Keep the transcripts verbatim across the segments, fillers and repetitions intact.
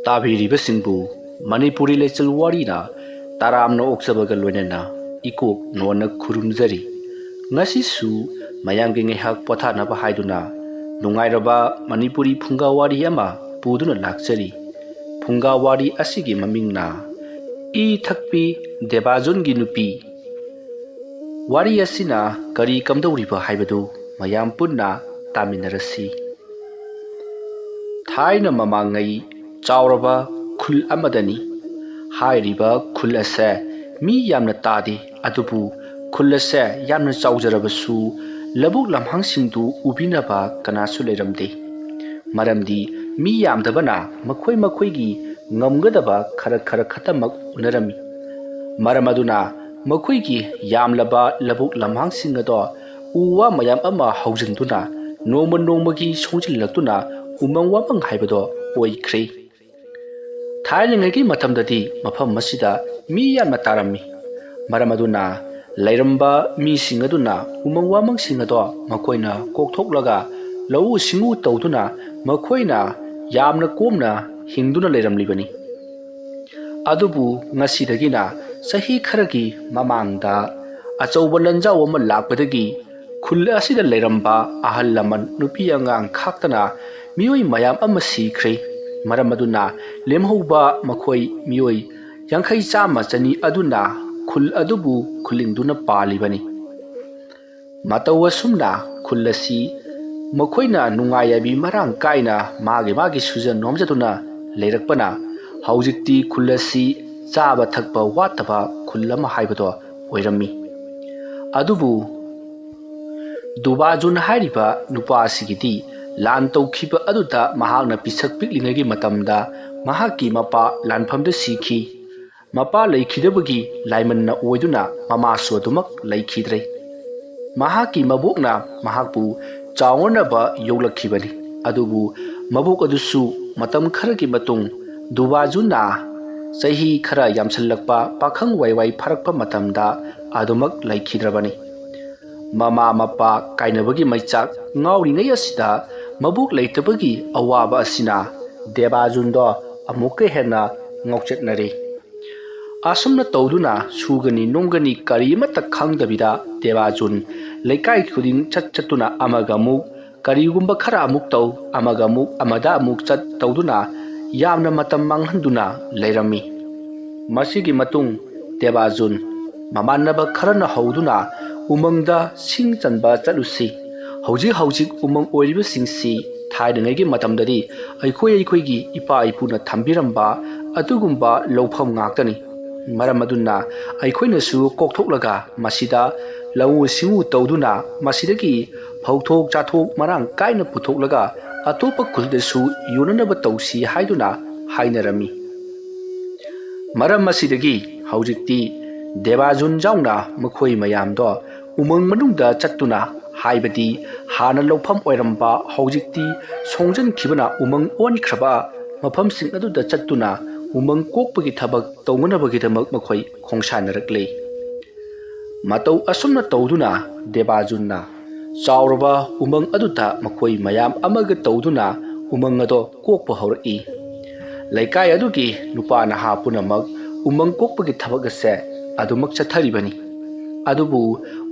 ꯇꯥꯕꯤꯔꯤꯕꯁꯤꯡꯕꯨ ꯃꯅꯤꯄꯨꯔꯤ ꯂꯩꯆꯜ ꯋꯥꯔꯤꯅ ꯇꯔꯥꯝꯅ ꯑꯣꯛꯆꯕꯒ ꯂꯣꯏꯅꯅ ꯏꯀꯣꯛ ꯅꯣꯟꯅ ꯈꯨꯔꯨꯝꯖꯔꯤ꯫ ꯉꯁꯤꯁꯨ ꯃꯌꯥꯝꯒꯤ ꯉꯥꯏꯍꯥꯛ ꯄꯣꯊꯥꯅꯕ ꯍꯥꯏꯗꯨꯅ ꯅꯨꯡꯉꯥꯏꯔꯕ ꯃꯅꯤꯄꯨꯔꯤ ꯐꯨꯡꯒꯥ ꯋꯥꯔꯤ ꯑꯃ ꯄꯨꯗꯨꯅ ꯂꯥꯛꯆꯔꯤ꯫ ꯐꯨꯡꯒꯥ ꯋꯥꯔꯤ ꯑꯁꯤꯒꯤ ꯃꯃꯤꯡꯅ ꯏ ꯊꯛꯄꯤ ꯗꯦꯕꯥꯖꯨꯟꯒꯤ ꯅꯨꯄꯤ꯫ ꯋꯥꯔꯤ ꯑꯁꯤꯅ ꯀꯔꯤ ꯀꯝꯗꯧꯔꯤꯕ ꯍꯥꯏꯕꯗꯨ ꯃꯌꯥꯝ ꯄꯨꯟꯅ ꯇꯥꯃꯤꯟꯅꯔꯁꯤ꯫ ꯊꯥꯏꯅ ꯃꯃꯥꯡꯉꯩ ꯆꯥꯎꯔꯕ ꯈꯨꯜ ꯑꯃꯗꯅꯤ꯫ ꯍꯥꯏꯔꯤꯕ ꯈꯨꯜ ꯑꯁꯦ ꯃꯤ ꯌꯥꯝꯅ ꯇꯥꯗꯦ, ꯑꯗꯨꯕꯨ ꯈꯨꯜ ꯑꯁꯦ ꯌꯥꯝꯅ ꯆꯥꯎꯖꯔꯕꯁꯨ ꯂꯧꯕꯨꯛ ꯂꯝꯍꯥꯡꯁꯤꯡꯗꯨ ꯎꯕꯤꯅꯕ ꯀꯅꯥꯁꯨ ꯂꯩꯔꯝꯗꯦ꯫ ꯃꯔꯝꯗꯤ ꯃꯤ ꯌꯥꯝꯗꯕꯅ ꯃꯈꯣꯏ ꯃꯈꯣꯏꯒꯤ ꯉꯝꯒꯗꯕ ꯈꯔ ꯈꯔ ꯈꯛꯇꯃꯛ ꯎꯅꯔꯝꯃꯤ꯫ ꯃꯔꯝ ꯑꯗꯨꯅ ꯃꯈꯣꯏꯒꯤ ꯌꯥꯝꯂꯕ ꯂꯧꯕꯨꯛ ꯂꯝꯍꯥꯡꯁꯤꯡ ꯑꯗꯣ ꯎ ꯋꯥ ꯃꯌꯥꯝ ꯑꯃ ꯍꯧꯖꯤꯟꯗꯨꯅ ꯅꯣꯡꯃ ꯅꯣꯡꯃꯒꯤ ꯁꯣꯡꯖꯤꯜꯂꯛꯇꯨꯅ ꯎꯃꯪ ꯋꯥꯃꯪ ꯍꯥꯏꯕꯗꯣ ꯑꯣꯏꯈ꯭ꯔꯦ꯫ ꯊꯥꯏꯅꯉꯩꯒꯤ ꯃꯇꯝꯗꯗꯤ ꯃꯐꯝ ꯑꯁꯤꯗ ꯃꯤ ꯌꯥꯝꯅ ꯇꯥꯔꯝꯃꯤ꯫ ꯃꯔꯝ ꯑꯗꯨꯅ ꯂꯩꯔꯝꯕ ꯃꯤꯁꯤꯡ ꯑꯗꯨꯅ ꯎꯃꯪ ꯋꯥꯃꯪꯁꯤꯡ ꯑꯗꯣ ꯃꯈꯣꯏꯅ ꯀꯣꯛꯊꯣꯛꯂꯒ ꯂꯧꯎ ꯁꯤꯡꯎ ꯇꯧꯗꯨꯅ ꯃꯈꯣꯏꯅ ꯌꯥꯝꯅ ꯀꯣꯝꯅ ꯍꯤꯡꯗꯨꯅ ꯂꯩꯔꯝꯂꯤꯕꯅꯤ꯫ ꯑꯗꯨꯕꯨ ꯉꯁꯤꯗꯒꯤꯅ ꯆꯍꯤ ꯈꯔꯒꯤ ꯃꯃꯥꯡꯗ ꯑꯆꯧꯕ ꯂꯟꯖꯥꯎ ꯑꯃ ꯂꯥꯛꯄꯗꯒꯤ ꯈꯨꯜ ꯑꯁꯤꯗ ꯂꯩꯔꯝꯕ ꯑꯍꯜ ꯂꯃꯟ, ꯅꯨꯄꯤ ꯑꯉꯥꯡ ꯈꯥꯛꯇꯅ ꯃꯤꯑꯣꯏ ꯃꯌꯥꯝ ꯑꯃ ꯁꯤꯈ꯭ꯔꯦ꯫ ꯃꯔꯝ ꯑꯗꯨꯅ ꯂꯦꯝꯍꯧꯕ ꯃꯈꯣꯏ ꯃꯤꯑꯣꯏ ꯌꯥꯡꯈꯩ, ꯆꯥꯝꯃ, ꯆꯅꯤ ꯑꯗꯨꯅ ꯈꯨꯜ ꯑꯗꯨꯕꯨ ꯈꯨꯂꯤꯡꯗꯨꯅ ꯄꯥꯜꯂꯤꯕꯅꯤ꯫ ꯃꯇꯧ ꯑꯁꯨꯝꯅ ꯈꯨꯜ ꯑꯁꯤ ꯃꯈꯣꯏꯅ ꯅꯨꯡꯉꯥꯏ ꯌꯥꯏꯕꯤ ꯃꯔꯥꯡ ꯀꯥꯏꯅ ꯃꯥꯒꯤ ꯃꯥꯒꯤ ꯁꯨꯖ ꯅꯣꯝꯖꯗꯨꯅ ꯂꯩꯔꯛꯄꯅ ꯍꯧꯖꯤꯛꯇꯤ ꯈꯨꯜ ꯑꯁꯤ ꯆꯥꯕ ꯊꯛꯄ ꯋꯥꯠꯇꯕ ꯈꯨꯜ ꯑꯃ ꯍꯥꯏꯕꯗꯣ ꯑꯣꯏꯔꯝꯃꯤ꯫ ꯑꯗꯨꯕꯨ ꯗꯨꯕꯥꯖꯨꯟ ꯍꯥꯏꯔꯤꯕ ꯅꯨꯄꯥ ꯑꯁꯤꯒꯤꯗꯤ ꯂꯥꯟ ꯇꯧꯈꯤꯕ ꯑꯗꯨꯗ ꯃꯍꯥꯛꯅ ꯄꯤꯁꯛ ꯄꯤꯛꯂꯤꯉꯩꯒꯤ ꯃꯇꯝꯗ ꯃꯍꯥꯛꯀꯤ ꯃꯄꯥ ꯂꯥꯟꯐꯝꯗ ꯁꯤꯈꯤ꯫ ꯃꯄꯥ ꯂꯩꯈꯤꯗꯕꯒꯤ ꯂꯥꯏꯃꯟꯅ ꯑꯣꯏꯗꯨꯅ ꯃꯃꯥꯁꯨ ꯑꯗꯨꯃꯛ ꯂꯩꯈꯤꯗ꯭ꯔꯦ꯫ ꯃꯍꯥꯛꯀꯤ ꯃꯕꯣꯛꯅ ꯃꯍꯥꯛꯄꯨ ꯆꯥꯎꯅꯅꯕ ꯌꯣꯛꯂꯛꯈꯤꯕꯅꯤ꯫ ꯑꯗꯨꯕꯨ ꯃꯕꯣꯛ ꯑꯗꯨꯁꯨ ꯃꯇꯝ ꯈꯔꯒꯤ ꯃꯇꯨꯡ ꯗꯨꯕꯥꯖꯨꯟꯅ ꯆꯍꯤ ꯈꯔ ꯌꯥꯝꯁꯤꯜꯂꯛꯄ, ꯄꯥꯈꯪ ꯋꯥꯏꯋꯥꯏ ꯐꯥꯔꯛꯄ ꯃꯇꯝꯗ ꯑꯗꯨꯃꯛ ꯂꯩꯈꯤꯗ꯭ꯔꯕꯅꯤ꯫ ꯃꯃꯥ ꯃꯄꯥ ꯀꯥꯏꯅꯕꯒꯤ ꯃꯩꯆꯥꯛ ꯉꯥꯎꯔꯤꯉꯩ ꯑꯁꯤꯗ ꯃꯕꯣꯛ ꯂꯩꯇꯕꯒꯤ ꯑꯋꯥꯕ ꯑꯁꯤꯅ ꯗꯦꯕꯥꯖꯨꯟꯗꯣ ꯑꯃꯨꯛꯀ ꯍꯦꯟꯅ ꯉꯥꯎꯆꯠꯅꯔꯦ꯫ ꯑꯁꯨꯝꯅ ꯇꯧꯗꯨꯅ ꯁꯨꯒꯅꯤ ꯅꯣꯝꯒꯅꯤ ꯀꯔꯤ ꯑꯃꯠꯇ ꯈꯪꯗꯕꯤꯗ ꯗꯦꯕꯥꯖꯨꯟ ꯂꯩꯀꯥꯏ ꯈꯨꯗꯤꯡ ꯆꯠ ꯆꯠꯇꯨꯅ ꯑꯃꯒ ꯑꯃꯨꯛ ꯀꯔꯤꯒꯨꯝꯕ ꯈꯔ ꯑꯃꯨꯛ ꯇꯧ, ꯑꯃꯒ ꯑꯃꯨꯛ ꯑꯃꯗ ꯑꯃꯨꯛ ꯆꯠ ꯇꯧꯗꯨꯅ ꯌꯥꯝꯅ ꯃꯇꯝ ꯃꯥꯡꯍꯟꯗꯨꯅ ꯂꯩꯔꯝꯃꯤ꯫ ꯃꯁꯤꯒꯤ ꯃꯇꯨꯡ ꯗꯦꯕꯥꯖꯨꯟ ꯃꯃꯥꯟꯅꯕ ꯈꯔꯅ ꯍꯧꯗꯨꯅ ꯎꯃꯪꯗ ꯁꯤꯡ ꯆꯟꯕ ꯆꯠꯂꯨꯁꯤ꯫ ꯍꯧꯖꯤꯛ ꯍꯧꯖꯤꯛ ꯎꯃꯪ ꯑꯣꯏꯔꯤꯕꯁꯤꯡꯁꯤ ꯊꯥꯏꯅꯉꯩꯒꯤ ꯃꯇꯝꯗꯗꯤ ꯑꯩꯈꯣꯏ ꯑꯩꯈꯣꯏꯒꯤ ꯏꯄꯥ ꯏꯄꯨꯅ ꯊꯝꯕꯤꯔꯝꯕ ꯑꯗꯨꯒꯨꯝꯕ ꯂꯧꯐꯝ ꯉꯥꯛꯇꯅꯤ꯫ ꯃꯔꯝ ꯑꯗꯨꯅ ꯑꯩꯈꯣꯏꯅꯁꯨ ꯀꯣꯛꯊꯣꯛꯂꯒ ꯃꯁꯤꯗ ꯂꯧꯎ ꯁꯤꯡꯎ ꯇꯧꯗꯨꯅ ꯃꯁꯤꯗꯒꯤ ꯐꯧꯊꯣꯛ ꯆꯥꯊꯣꯛ ꯃꯔꯥꯡ ꯀꯥꯏꯅ ꯄꯨꯊꯣꯛꯂꯒ ꯑꯇꯣꯞꯄ ꯈꯨꯜꯗꯁꯨ ꯌꯣꯟꯅꯅꯕ ꯇꯧꯁꯤ ꯍꯥꯏꯗꯨꯅ ꯍꯥꯏꯅꯔꯝꯃꯤ꯫ ꯃꯔꯝ ꯑꯁꯤꯗꯒꯤ ꯍꯧꯖꯤꯛꯇꯤ ꯗꯦꯕꯥꯖꯨꯟ ꯌꯥꯎꯅ ꯃꯈꯣꯏ ꯃꯌꯥꯝꯗꯣ ꯎꯃꯪ ꯃꯅꯨꯡꯗ ꯆꯠꯇꯨꯅ, ꯍꯥꯏꯕꯗꯤ ꯍꯥꯟꯅ ꯂꯧꯐꯝ ꯑꯣꯏꯔꯝꯕ ꯍꯧꯖꯤꯛꯇꯤ ꯁꯣꯡꯖꯟꯈꯤꯕꯅ ꯎꯃꯪ ꯑꯣꯟꯈ꯭ꯔꯕ ꯃꯐꯝꯁꯤꯡ ꯑꯗꯨꯗ ꯆꯠꯇꯨꯅ ꯎꯃꯪ ꯀꯣꯛꯄꯒꯤ ꯊꯕꯛ ꯇꯧꯅꯅꯕꯒꯤꯗꯃꯛ ꯃꯈꯣꯏ ꯈꯣꯡꯁꯥꯟꯅꯔꯛꯂꯦ꯫ ꯃꯇꯧ ꯑꯁꯨꯝꯅ ꯇꯧꯗꯨꯅ ꯗꯦꯕꯥꯖꯨꯟꯅ ꯆꯥꯎꯔꯕ ꯎꯃꯪ ꯑꯗꯨꯗ ꯃꯈꯣꯏ ꯃꯌꯥꯝ ꯑꯃꯒ ꯇꯧꯗꯨꯅ ꯎꯃꯪ ꯑꯗꯣ ꯀꯣꯛꯄ ꯍꯧꯔꯛꯏ꯫ ꯂꯩꯀꯥꯏ ꯑꯗꯨꯒꯤ ꯅꯨꯄꯥ ꯅꯍꯥ ꯄꯨꯝꯅꯃꯛ ꯎꯃꯪ ꯀꯣꯛꯄꯒꯤ ꯊꯕꯛ ꯑꯁꯦ ꯑꯗꯨꯃꯛ ꯆꯠꯊꯔꯤꯕꯅꯤ꯫ ꯑꯗꯨꯕꯨ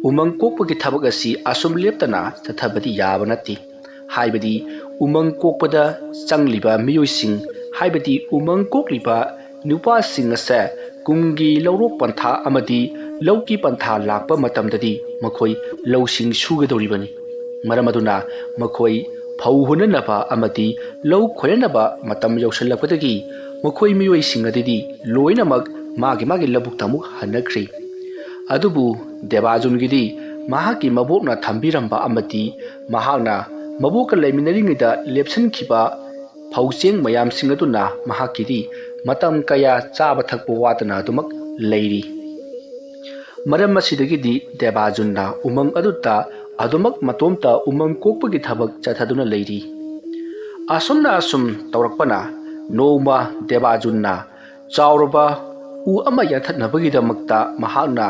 ꯎꯃꯪ ꯀꯣꯛꯄꯒꯤ ꯊꯕꯛ ꯑꯁꯤ ꯑꯁꯨꯝ ꯂꯦꯞꯇꯅ ꯆꯠꯊꯕꯗꯤ ꯌꯥꯕ ꯅꯠꯇꯦ꯫ ꯍꯥꯏꯕꯗꯤ ꯎꯃꯪ ꯀꯣꯛꯄꯗ ꯆꯪꯂꯤꯕ ꯃꯤꯑꯣꯏꯁꯤꯡ, ꯍꯥꯏꯕꯗꯤ ꯎꯃꯪ ꯀꯣꯛꯂꯤꯕ ꯅꯨꯄꯥꯁꯤꯡ ꯑꯁꯦ ꯀꯨꯝꯒꯤ ꯂꯧꯔꯣꯛ ꯄꯟꯊꯥ ꯑꯃꯗꯤ ꯂꯧꯒꯤ ꯄꯟꯊꯥ ꯂꯥꯛꯄ ꯃꯇꯝꯗꯗꯤ ꯃꯈꯣꯏ ꯂꯧꯁꯤꯡ ꯁꯨꯒꯗꯧꯔꯤꯕꯅꯤ꯫ ꯃꯔꯝ ꯑꯗꯨꯅ ꯃꯈꯣꯏ ꯐꯧ ꯍꯨꯟꯅꯅꯕ ꯑꯃꯗꯤ ꯂꯧ ꯈꯣꯏꯅꯅꯕ ꯃꯇꯝ ꯌꯧꯁꯤꯜꯂꯛꯄꯗꯒꯤ ꯃꯈꯣꯏ ꯃꯤꯑꯣꯏꯁꯤꯡ ꯑꯗꯨꯗꯤ ꯂꯣꯏꯅꯃꯛ ꯃꯥꯒꯤ ꯃꯥꯒꯤ ꯂꯧꯕꯨꯛꯇ ꯑꯃꯨꯛ ꯍꯟꯅꯈ꯭ꯔꯦ꯫ ꯑꯗꯨꯕꯨ ꯗꯦꯕꯥꯖꯨꯟꯒꯤꯗꯤ ꯃꯍꯥꯛꯀꯤ ꯃꯕꯣꯛꯅ ꯊꯝꯕꯤꯔꯝꯕ ꯑꯃꯗꯤ ꯃꯍꯥꯛꯅ ꯃꯕꯣꯛꯀ ꯂꯩꯃꯤꯟꯅꯔꯤꯉꯩꯗ ꯂꯦꯞꯁꯤꯟꯈꯤꯕ ꯐꯧ ꯆꯦꯡ ꯃꯌꯥꯝꯁꯤꯡ ꯑꯗꯨꯅ ꯃꯍꯥꯛꯀꯤꯗꯤ ꯃꯇꯝ ꯀꯌꯥ ꯆꯥꯕ ꯊꯛꯄ ꯋꯥꯠꯇꯅ ꯑꯗꯨꯃꯛ ꯂꯩꯔꯤ꯫ ꯃꯔꯝ ꯑꯁꯤꯗꯒꯤꯗꯤ ꯗꯦꯕꯥꯖꯨꯟꯅ ꯎꯃꯪ ꯑꯗꯨꯗ ꯑꯗꯨꯃꯛ ꯃꯇꯣꯝꯇ ꯎꯃꯪ ꯀꯣꯛꯄꯒꯤ ꯊꯕꯛ ꯆꯠꯊꯗꯨꯅ ꯂꯩꯔꯤ꯫ ꯑꯁꯨꯝꯅ ꯑꯁꯨꯝ ꯇꯧꯔꯛꯄꯅ ꯅꯣꯡꯃ ꯗꯦꯕꯥꯖꯨꯟꯅ ꯆꯥꯎꯔꯕ ꯎ ꯑꯃ ꯌꯥꯟꯊꯠꯅꯕꯒꯤꯗꯃꯛꯇ ꯃꯍꯥꯛꯅ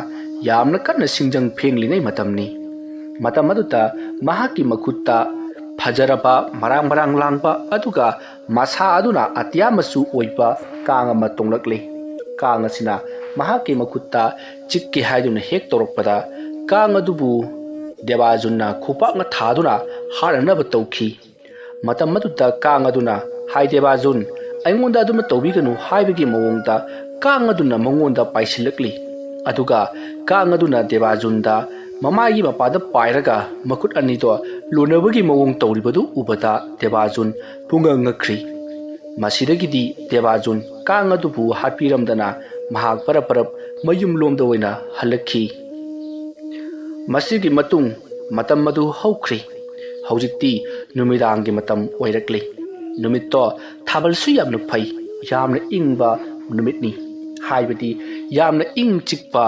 ꯌꯥꯝꯅ ꯀꯟꯅ ꯁꯤꯡꯖꯪ ꯐꯦꯡꯂꯤꯉꯩ ꯃꯇꯝꯅꯤ꯫ ꯃꯇꯝ ꯑꯗꯨꯗ ꯃꯍꯥꯛꯀꯤ ꯃꯈꯨꯠꯇ ꯐꯖꯔꯕ ꯃꯔꯥꯡ ꯃꯔꯥꯡ ꯂꯥꯡꯕ ꯑꯗꯨꯒ ꯃꯁꯥ ꯑꯗꯨꯅ ꯑꯇꯤꯌꯥ ꯃꯆꯨ ꯑꯣꯏꯕ ꯀꯥꯡ ꯑꯃ ꯇꯣꯡꯂꯛꯂꯦ꯫ ꯀꯥꯡ ꯑꯁꯤꯅ ꯃꯍꯥꯛꯀꯤ ꯃꯈꯨꯠꯇ ꯆꯤꯛꯀꯦ ꯍꯥꯏꯗꯨꯅ ꯍꯦꯛ ꯇꯧꯔꯛꯄꯗ, ꯀꯥꯡ ꯑꯗꯨꯕꯨ ꯗꯦꯕꯥꯖꯨꯟꯅ ꯈꯨꯄꯥꯛꯅ ꯊꯥꯗꯨꯅ ꯍꯥꯠꯅꯅꯕ ꯇꯧꯈꯤ꯫ ꯃꯇꯝ ꯑꯗꯨꯗ ꯀꯥꯡ ꯑꯗꯨꯅ, "ꯍꯥꯏ ꯗꯦꯕꯥꯖꯨꯟ, ꯑꯩꯉꯣꯟꯗ ꯑꯗꯨꯃ ꯇꯧꯕꯤꯒꯅꯨ" ꯍꯥꯏꯕꯒꯤ ꯃꯑꯣꯡꯗ ꯀꯥꯡ ꯑꯗꯨꯅ ꯃꯉꯣꯟꯗ ꯄꯥꯏꯁꯤꯜꯂꯛꯂꯤ꯫ ꯑꯗꯨꯒ ꯀꯥꯡ ꯑꯗꯨꯅ ꯗꯦꯕꯥꯖꯨꯟꯗ ꯃꯃꯥꯏꯒꯤ ꯃꯄꯥꯗ ꯄꯥꯏꯔꯒ ꯃꯈꯨꯠ ꯑꯅꯤꯗꯣ ꯂꯣꯟꯅꯕꯒꯤ ꯃꯑꯣꯡ ꯇꯧꯔꯤꯕꯗꯨ ꯎꯕꯗ ꯗꯦꯕꯥꯖꯨꯟ ꯄꯨꯡꯉꯛ ꯉꯛꯈ꯭ꯔꯤ꯫ ꯃꯁꯤꯗꯒꯤꯗꯤ ꯗꯦꯕꯥꯖꯨꯟ ꯀꯥꯡ ꯑꯗꯨꯕꯨ ꯍꯥꯠꯄꯤꯔꯝꯗꯅ ꯃꯍꯥꯛ ꯄꯔꯞ ꯄꯔꯞ ꯃꯌꯨꯝ ꯂꯣꯝꯗ ꯑꯣꯏꯅ ꯍꯜꯂꯛꯈꯤ꯫ ꯃꯁꯤꯒꯤ ꯃꯇꯨꯡ ꯃꯇꯝ ꯑꯗꯨ ꯍꯧꯈ꯭ꯔꯦ꯫ ꯍꯧꯖꯤꯛꯇꯤ ꯅꯨꯃꯤꯗꯥꯡꯒꯤ ꯃꯇꯝ ꯑꯣꯏꯔꯛꯂꯦ꯫ ꯅꯨꯃꯤꯠꯇꯣ ꯊꯥꯕꯜꯁꯨ ꯌꯥꯝꯅ ꯐꯩ, ꯌꯥꯝꯅ ꯏꯪꯕ ꯅꯨꯃꯤꯠꯅꯤ꯫ ꯍꯥꯏꯕꯗꯤ ꯌꯥꯝꯅ ꯏꯪ ꯆꯤꯛꯄ,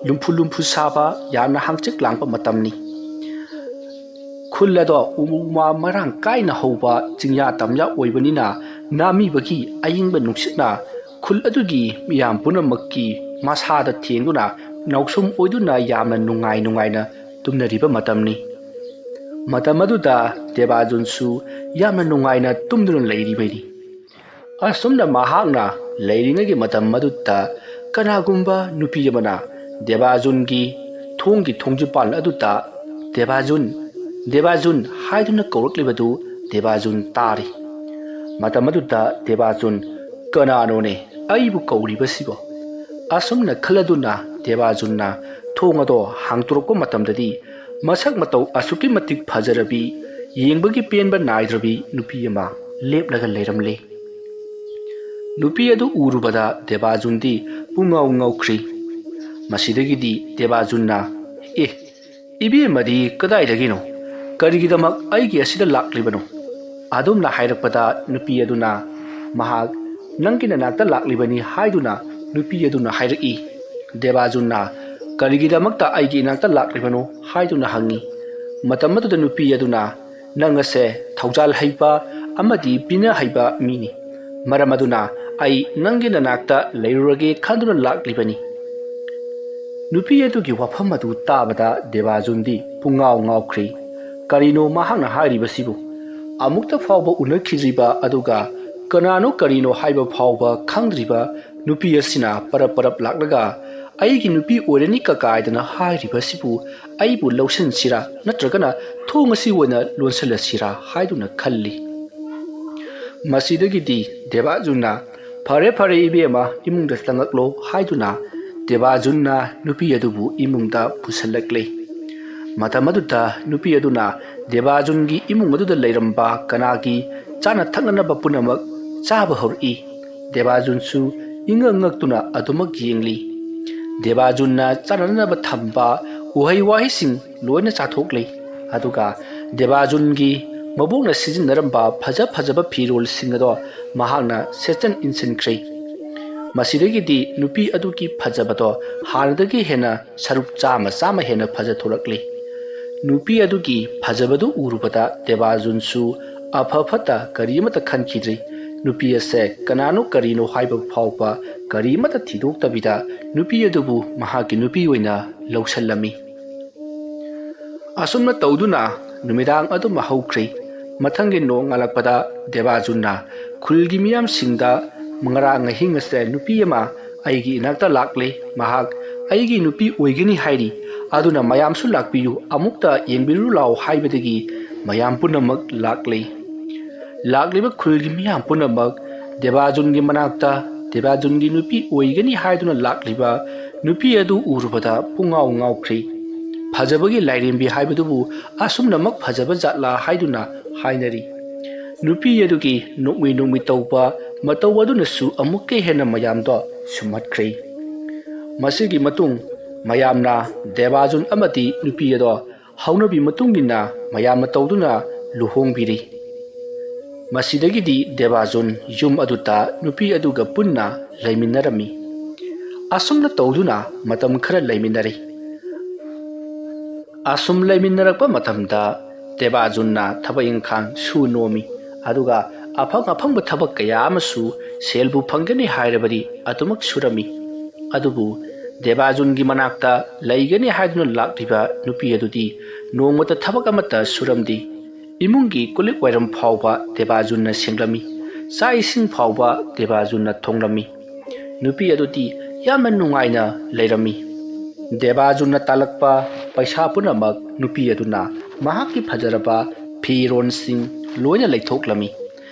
ꯂꯨꯝꯐꯨ ꯂꯨꯝꯐꯨ ꯁꯥꯕ, ꯌꯥꯝꯅ ꯍꯥꯡꯆꯤꯛ ꯂꯥꯡꯕ ꯃꯇꯝꯅꯤ꯫ ꯈꯨꯜ ꯑꯗꯣ ꯎ ꯋꯥ ꯃꯔꯥꯡ ꯀꯥꯏꯅ ꯍꯧꯕ ꯆꯤꯡꯌꯥ ꯇꯝꯌꯥ ꯑꯣꯏꯕꯅꯤꯅ, ꯅꯥꯃꯤꯕꯒꯤ ꯑꯏꯪꯕ ꯅꯨꯡꯁꯤꯠꯅ ꯈꯨꯜ ꯑꯗꯨꯒꯤ ꯃꯤꯌꯥꯝ ꯄꯨꯝꯅꯃꯛꯀꯤ ꯃꯁꯥꯗ ꯊꯦꯡꯗꯨꯅ ꯅꯥꯎꯁꯨꯝ ꯑꯣꯏꯗꯨꯅ ꯌꯥꯝꯅ ꯅꯨꯡꯉꯥꯏ ꯅꯨꯡꯉꯥꯏꯅ ꯇꯨꯝꯅꯔꯤꯕ ꯃꯇꯝꯅꯤ꯫ ꯃꯇꯝ ꯑꯗꯨꯗ ꯗꯦꯕꯥꯖꯨꯟꯁꯨ ꯌꯥꯝꯅ ꯅꯨꯡꯉꯥꯏꯅ ꯇꯨꯝꯗꯨꯅ ꯂꯩꯔꯤꯕꯅꯤ꯫ ꯑꯁꯨꯝꯅ ꯃꯍꯥꯛꯅ ꯂꯩꯔꯤꯉꯩꯒꯤ ꯃꯇꯝ ꯑꯗꯨꯗ ꯀꯅꯥꯒꯨꯝꯕ ꯅꯨꯄꯤ ꯑꯃꯅ ꯗꯦꯕꯥꯖꯨꯟꯒꯤ ꯊꯣꯡꯒꯤ ꯊꯣꯡꯖꯤꯄꯥꯟ ꯑꯗꯨꯗ "ꯗꯦꯕꯥꯖꯨꯟ, ꯗꯦꯕꯥꯖꯨꯟ" ꯍꯥꯏꯗꯨꯅ ꯀꯧꯔꯛꯂꯤꯕꯗꯨ ꯗꯦꯕꯥꯖꯨꯟ ꯇꯥꯔꯤ꯫ ꯃꯇꯝ ꯑꯗꯨꯗ ꯗꯦꯕꯥꯖꯨꯟ, "ꯀꯅꯥꯅꯣꯅꯦ ꯑꯩꯕꯨ ꯀꯧꯔꯤꯕꯁꯤꯕꯣ?" ꯑꯁꯨꯝꯅ ꯈꯜꯂꯗꯨꯅ ꯗꯦꯕꯥꯖꯨꯟꯅ ꯊꯣꯡ ꯑꯗꯣ ꯍꯥꯡꯗꯣꯔꯛꯄ ꯃꯇꯝꯗꯗꯤ, ꯃꯁꯛ ꯃꯇꯧ ꯑꯁꯨꯛꯀꯤ ꯃꯇꯤꯛ ꯐꯖꯔꯕꯤ, ꯌꯦꯡꯕꯒꯤ ꯄꯦꯟꯕ ꯅꯥꯏꯗ꯭ꯔꯕꯤ ꯅꯨꯄꯤ ꯑꯃ ꯂꯦꯞꯂꯒ ꯂꯩꯔꯝꯂꯦ꯫ ꯅꯨꯄꯤ ꯑꯗꯨ ꯎꯔꯨꯕꯗ ꯗꯦꯕꯥꯖꯨꯟꯗꯤ ꯄꯨꯡꯉꯥꯎ ꯉꯥꯎꯈ꯭ꯔꯤ꯫ ꯃꯁꯤꯗꯒꯤꯗꯤ ꯗꯦꯕꯥꯖꯨꯟꯅ, "ꯑꯦ, ꯏꯕꯦꯝꯃꯗꯤ ꯀꯗꯥꯏꯗꯒꯤꯅꯣ? ꯀꯔꯤꯒꯤꯗꯃꯛ ꯑꯩꯒꯤ ꯑꯁꯤꯗ ꯂꯥꯛꯂꯤꯕꯅꯣ?" ꯑꯗꯨꯝꯅ ꯍꯥꯏꯔꯛꯄꯗ, ꯅꯨꯄꯤ ꯑꯗꯨꯅ ꯃꯍꯥꯛ "ꯅꯪꯒꯤ ꯅꯅꯥꯛꯇ ꯂꯥꯛꯂꯤꯕꯅꯤ" ꯍꯥꯏꯗꯨꯅ ꯅꯨꯄꯤ ꯑꯗꯨꯅ ꯍꯥꯏꯔꯛꯏ꯫ ꯗꯦꯕꯥꯖꯨꯟꯅ "ꯀꯔꯤꯒꯤꯗꯃꯛꯇ ꯑꯩꯒꯤ ꯏꯅꯥꯛꯇ ꯂꯥꯛꯂꯤꯕꯅꯣ?" ꯍꯥꯏꯗꯨꯅ ꯍꯪꯉꯤ꯫ ꯃꯇꯝ ꯑꯗꯨꯗ ꯅꯨꯄꯤ ꯑꯗꯨꯅ, "ꯅꯪ ꯑꯁꯦ ꯊꯧꯖꯥꯜ ꯍꯩꯕ ꯑꯃꯗꯤ ꯄꯤꯅ ꯍꯩꯕ ꯃꯤꯅꯤ꯫ ꯃꯔꯝ ꯑꯗꯨꯅ ꯑꯩ ꯅꯪꯒꯤ ꯅꯅꯥꯛꯇ ꯂꯩꯔꯨꯔꯒꯦ ꯈꯟꯗꯨꯅ ꯂꯥꯛꯂꯤꯕꯅꯤ"꯫ ꯅꯨꯄꯤ ꯑꯗꯨꯒꯤ ꯋꯥꯐꯝ ꯑꯗꯨ ꯇꯥꯕꯗ ꯗꯦꯕꯥꯖꯨꯟꯗꯤ ꯄꯨꯡꯉꯥꯎ ꯉꯥꯎꯈ꯭ꯔꯦ꯫ ꯀꯔꯤꯅꯣ ꯃꯍꯥꯛꯅ ꯍꯥꯏꯔꯤꯕꯁꯤꯕꯨ? ꯑꯃꯨꯛꯇ ꯐꯥꯎꯕ ꯎꯅꯈꯤꯗ꯭ꯔꯤꯕ, ꯑꯗꯨꯒ ꯀꯅꯥꯅꯣ ꯀꯔꯤꯅꯣ ꯍꯥꯏꯕ ꯐꯥꯎꯕ ꯈꯪꯗ꯭ꯔꯤꯕ ꯅꯨꯄꯤ ꯑꯁꯤꯅ ꯄꯔꯞ ꯄꯔꯞ ꯂꯥꯛꯂꯒ, "ꯑꯩꯒꯤ ꯅꯨꯄꯤ ꯑꯣꯏꯔꯅꯤ ꯀꯀꯥ" ꯍꯥꯏꯗꯅ ꯍꯥꯏꯔꯤꯕ ꯑꯁꯤꯕꯨ ꯑꯩꯕꯨ ꯂꯧꯁꯤꯟꯁꯤꯔꯥ, ꯅꯠꯇ꯭ꯔꯒꯅ ꯊꯣꯡ ꯑꯁꯤ ꯑꯣꯏꯅ ꯂꯣꯟꯁꯤꯜꯂꯁꯤꯔꯥ ꯍꯥꯏꯗꯨꯅ ꯈꯜꯂꯤ꯫ ꯃꯁꯤꯗꯒꯤꯗꯤ ꯗꯦꯕꯥꯖꯨꯟꯅ, "ꯐꯔꯦ ꯐꯔꯦ ꯏꯕꯦꯝꯃ, ꯏꯃꯨꯡꯗ ꯆꯪꯂꯛꯂꯣ" ꯍꯥꯏꯗꯨꯅ ꯗꯦꯕꯥꯖꯨꯟꯅ ꯅꯨꯄꯤ ꯑꯗꯨꯕꯨ ꯏꯃꯨꯡꯗ ꯄꯨꯁꯤꯜꯂꯛꯂꯦ꯫ ꯃꯇꯝ ꯑꯗꯨꯗ ꯅꯨꯄꯤ ꯑꯗꯨꯅ ꯗꯦꯕꯥꯖꯨꯟꯒꯤ ꯏꯃꯨꯡ ꯑꯗꯨꯗ ꯂꯩꯔꯝꯕ ꯀꯅꯥꯒꯤ ꯆꯥꯅ ꯊꯛꯅꯅꯕ ꯄꯨꯝꯅꯃꯛ ꯆꯥꯕ ꯍꯧꯔꯛꯏ꯫ ꯗꯦꯕꯥꯖꯨꯟꯁꯨ ꯏꯉꯛ ꯉꯛꯇꯨꯅ ꯑꯗꯨꯃꯛ ꯌꯦꯡꯂꯤ꯫ ꯗꯦꯕꯥꯖꯨꯟꯅ ꯆꯥꯅꯅꯕ ꯊꯝꯕ ꯎꯍꯩ ꯋꯥꯍꯩꯁꯤꯡ ꯂꯣꯏꯅ ꯆꯥꯊꯣꯛꯂꯦ꯫ ꯑꯗꯨꯒ ꯗꯦꯕꯥꯖꯨꯟꯒꯤ ꯃꯕꯣꯛꯅ ꯁꯤꯖꯤꯟꯅꯔꯝꯕ ꯐꯖ ꯐꯖꯕ ꯐꯤꯔꯣꯜꯁꯤꯡ ꯑꯗꯣ ꯃꯍꯥꯛꯅ ꯁꯦꯠꯆꯟ ꯏꯟꯁꯤꯟꯈ꯭ꯔꯦ꯫ ꯃꯁꯤꯗꯒꯤꯗꯤ ꯅꯨꯄꯤ ꯑꯗꯨꯒꯤ ꯐꯖꯕꯗꯣ ꯍꯥꯟꯅꯗꯒꯤ ꯍꯦꯟꯅ ꯁꯔꯨꯛ ꯆꯥꯝꯃ ꯆꯥꯝꯃ ꯍꯦꯟꯅ ꯐꯖꯊꯣꯔꯛꯂꯤ꯫ ꯅꯨꯄꯤ ꯑꯗꯨꯒꯤ ꯐꯖꯕꯗꯨ ꯎꯔꯨꯕꯗ ꯗꯦꯕꯥꯖꯨꯟꯁꯨ ꯑꯐ ꯐꯠꯇ ꯀꯔꯤ ꯑꯃꯠꯇ ꯈꯟꯈꯤꯗ꯭ꯔꯤ꯫ ꯅꯨꯄꯤ ꯑꯁꯦ ꯀꯅꯥꯅꯣ ꯀꯔꯤꯅꯣ ꯍꯥꯏꯕ ꯐꯥꯎꯕ ꯀꯔꯤ ꯑꯃꯠꯇ ꯊꯤꯗꯣꯛꯇꯕꯤꯗ ꯅꯨꯄꯤ ꯑꯗꯨꯕꯨ ꯃꯍꯥꯛꯀꯤ ꯅꯨꯄꯤ ꯑꯣꯏꯅ ꯂꯧꯁꯤꯜꯂꯝꯃꯤ꯫ ꯑꯁꯨꯝꯅ ꯇꯧꯗꯨꯅ ꯅꯨꯃꯤꯗꯥꯡ ꯑꯗꯨꯃ ꯍꯧꯈ꯭ꯔꯦ꯫ ꯃꯊꯪꯒꯤ ꯅꯣꯡ ꯉꯥꯜꯂꯛꯄꯗ ꯗꯦꯕꯥꯖꯨꯟꯅ ꯈꯨꯜꯒꯤ ꯃꯤꯌꯥꯝꯁꯤꯡꯗ, "ꯉꯔꯥꯡ ꯑꯍꯤꯡ ꯑꯁꯦ ꯅꯨꯄꯤ ꯑꯃ ꯑꯩꯒꯤ ꯏꯅꯥꯛꯇ ꯂꯥꯛꯂꯦ꯫ ꯃꯍꯥꯛ ꯑꯩꯒꯤ ꯅꯨꯄꯤ ꯑꯣꯏꯒꯅꯤ ꯍꯥꯏꯔꯤ꯫ ꯑꯗꯨꯅ ꯃꯌꯥꯝꯁꯨ ꯂꯥꯛꯄꯤꯌꯨ, ꯑꯃꯨꯛꯇ ꯌꯦꯡꯕꯤꯔꯨ ꯂꯥꯎ" ꯍꯥꯏꯕꯗꯒꯤ ꯃꯌꯥꯝ ꯄꯨꯝꯅꯃꯛ ꯂꯥꯛꯂꯦ꯫ ꯂꯥꯛꯂꯤꯕ ꯈꯨꯜꯒꯤ ꯃꯤꯌꯥꯝ ꯄꯨꯝꯅꯃꯛ ꯗꯦꯕꯥꯖꯨꯟꯒꯤ ꯃꯅꯥꯛꯇ ꯗꯦꯕꯥꯖꯨꯟꯒꯤ ꯅꯨꯄꯤ ꯑꯣꯏꯒꯅꯤ ꯍꯥꯏꯗꯨꯅ ꯂꯥꯛꯂꯤꯕ ꯅꯨꯄꯤ ꯑꯗꯨ ꯎꯔꯨꯕꯗ ꯄꯨꯡꯉꯥꯎ ꯉꯥꯎꯈ꯭ꯔꯤ꯫ ꯐꯖꯕꯒꯤ ꯂꯥꯏꯔꯦꯝꯕꯤ ꯍꯥꯏꯕꯗꯨꯕꯨ ꯑꯁꯨꯝꯅꯃꯛ ꯐꯖꯕ ꯖꯥꯠꯂꯥ ꯍꯥꯏꯗꯨꯅ ꯍꯥꯏꯅꯔꯤ꯫ ꯅꯨꯄꯤ ꯑꯗꯨꯒꯤ ꯅꯣꯛꯃꯤ ꯅꯣꯛꯃꯤ ꯇꯧꯕ ꯃꯇꯧ ꯑꯗꯨꯅꯁꯨ ꯑꯃꯨꯛꯀ ꯍꯦꯟꯅ ꯃꯌꯥꯝꯗꯣ ꯁꯨꯝꯍꯠꯈ꯭ꯔꯦ꯫ ꯃꯁꯤꯒꯤ ꯃꯇꯨꯡ ꯃꯌꯥꯝꯅ ꯗꯦꯕꯥꯖꯨꯟ ꯑꯃꯗꯤ ꯅꯨꯄꯤ ꯑꯗꯣ ꯍꯧꯅꯕꯤ ꯃꯇꯨꯡ ꯏꯟꯅ ꯃꯌꯥꯝꯅ ꯇꯧꯗꯨꯅ ꯂꯨꯍꯣꯡꯕꯤꯔꯤ꯫ ꯃꯁꯤꯗꯒꯤꯗꯤ ꯗꯦꯕꯥꯖꯨꯟ ꯌꯨꯝ ꯑꯗꯨꯗ ꯅꯨꯄꯤ ꯑꯗꯨꯒ ꯄꯨꯟꯅ ꯂꯩꯃꯤꯟꯅꯔꯝꯃꯤ꯫ ꯑꯁꯨꯝꯅ ꯇꯧꯗꯨꯅ ꯃꯇꯝ ꯈꯔ ꯂꯩꯃꯤꯟꯅꯔꯤ꯫ ꯑꯁꯨꯝ ꯂꯩꯃꯤꯟꯅꯔꯛꯄ ꯃꯇꯝꯗ ꯗꯦꯕꯥꯖꯨꯟꯅ ꯊꯕꯛ ꯏꯪꯈꯥꯡ ꯁꯨ ꯅꯣꯝꯃꯤ, ꯑꯗꯨꯒ ꯑꯐꯪ ꯑꯐꯪꯕ ꯊꯕꯛ ꯀꯌꯥ ꯑꯃꯁꯨ ꯁꯦꯜꯕꯨ ꯐꯪꯒꯅꯤ ꯍꯥꯏꯔꯕꯗꯤ ꯑꯗꯨꯃꯛ ꯁꯨꯔꯝꯃꯤ꯫ ꯑꯗꯨꯕꯨ ꯗꯦꯕꯥꯖꯨꯟꯒꯤ ꯃꯅꯥꯛꯇ ꯂꯩꯒꯅꯤ ꯍꯥꯏꯗꯨꯅ ꯂꯥꯛꯂꯤꯕ ꯅꯨꯄꯤ ꯑꯗꯨꯗꯤ ꯅꯣꯡꯃꯇ ꯊꯕꯛ ꯑꯃꯠꯇ ꯁꯨꯔꯝꯗꯦ꯫ ꯏꯃꯨꯡꯒꯤ ꯀꯨꯂꯤꯛ ꯋꯥꯏꯔꯝ ꯐꯥꯎꯕ ꯗꯦꯕꯥꯖꯨꯟꯅ ꯁꯦꯡꯂꯝꯃꯤ꯫ ꯆꯥꯛ ꯏꯁꯤꯡ ꯐꯥꯎꯕ ꯗꯦꯕꯥꯖꯨꯟꯅ ꯊꯣꯡꯂꯝꯃꯤ꯫ ꯅꯨꯄꯤ ꯑꯗꯨꯗꯤ ꯌꯥꯝꯅ ꯅꯨꯡꯉꯥꯏꯅ ꯂꯩꯔꯝꯃꯤ꯫ ꯗꯦꯕꯥꯖꯨꯟꯅ ꯇꯥꯜꯂꯛꯄ ꯄꯩꯁꯥ ꯄꯨꯝꯅꯃꯛ ꯅꯨꯄꯤ ꯑꯗꯨꯅ ꯃꯍꯥꯛꯀꯤ ꯐꯖꯔꯕ ꯐꯤꯔꯣꯟꯁꯤꯡ ꯂꯣꯏꯅ ꯂꯩꯊꯣꯛꯂꯝꯃꯤ꯫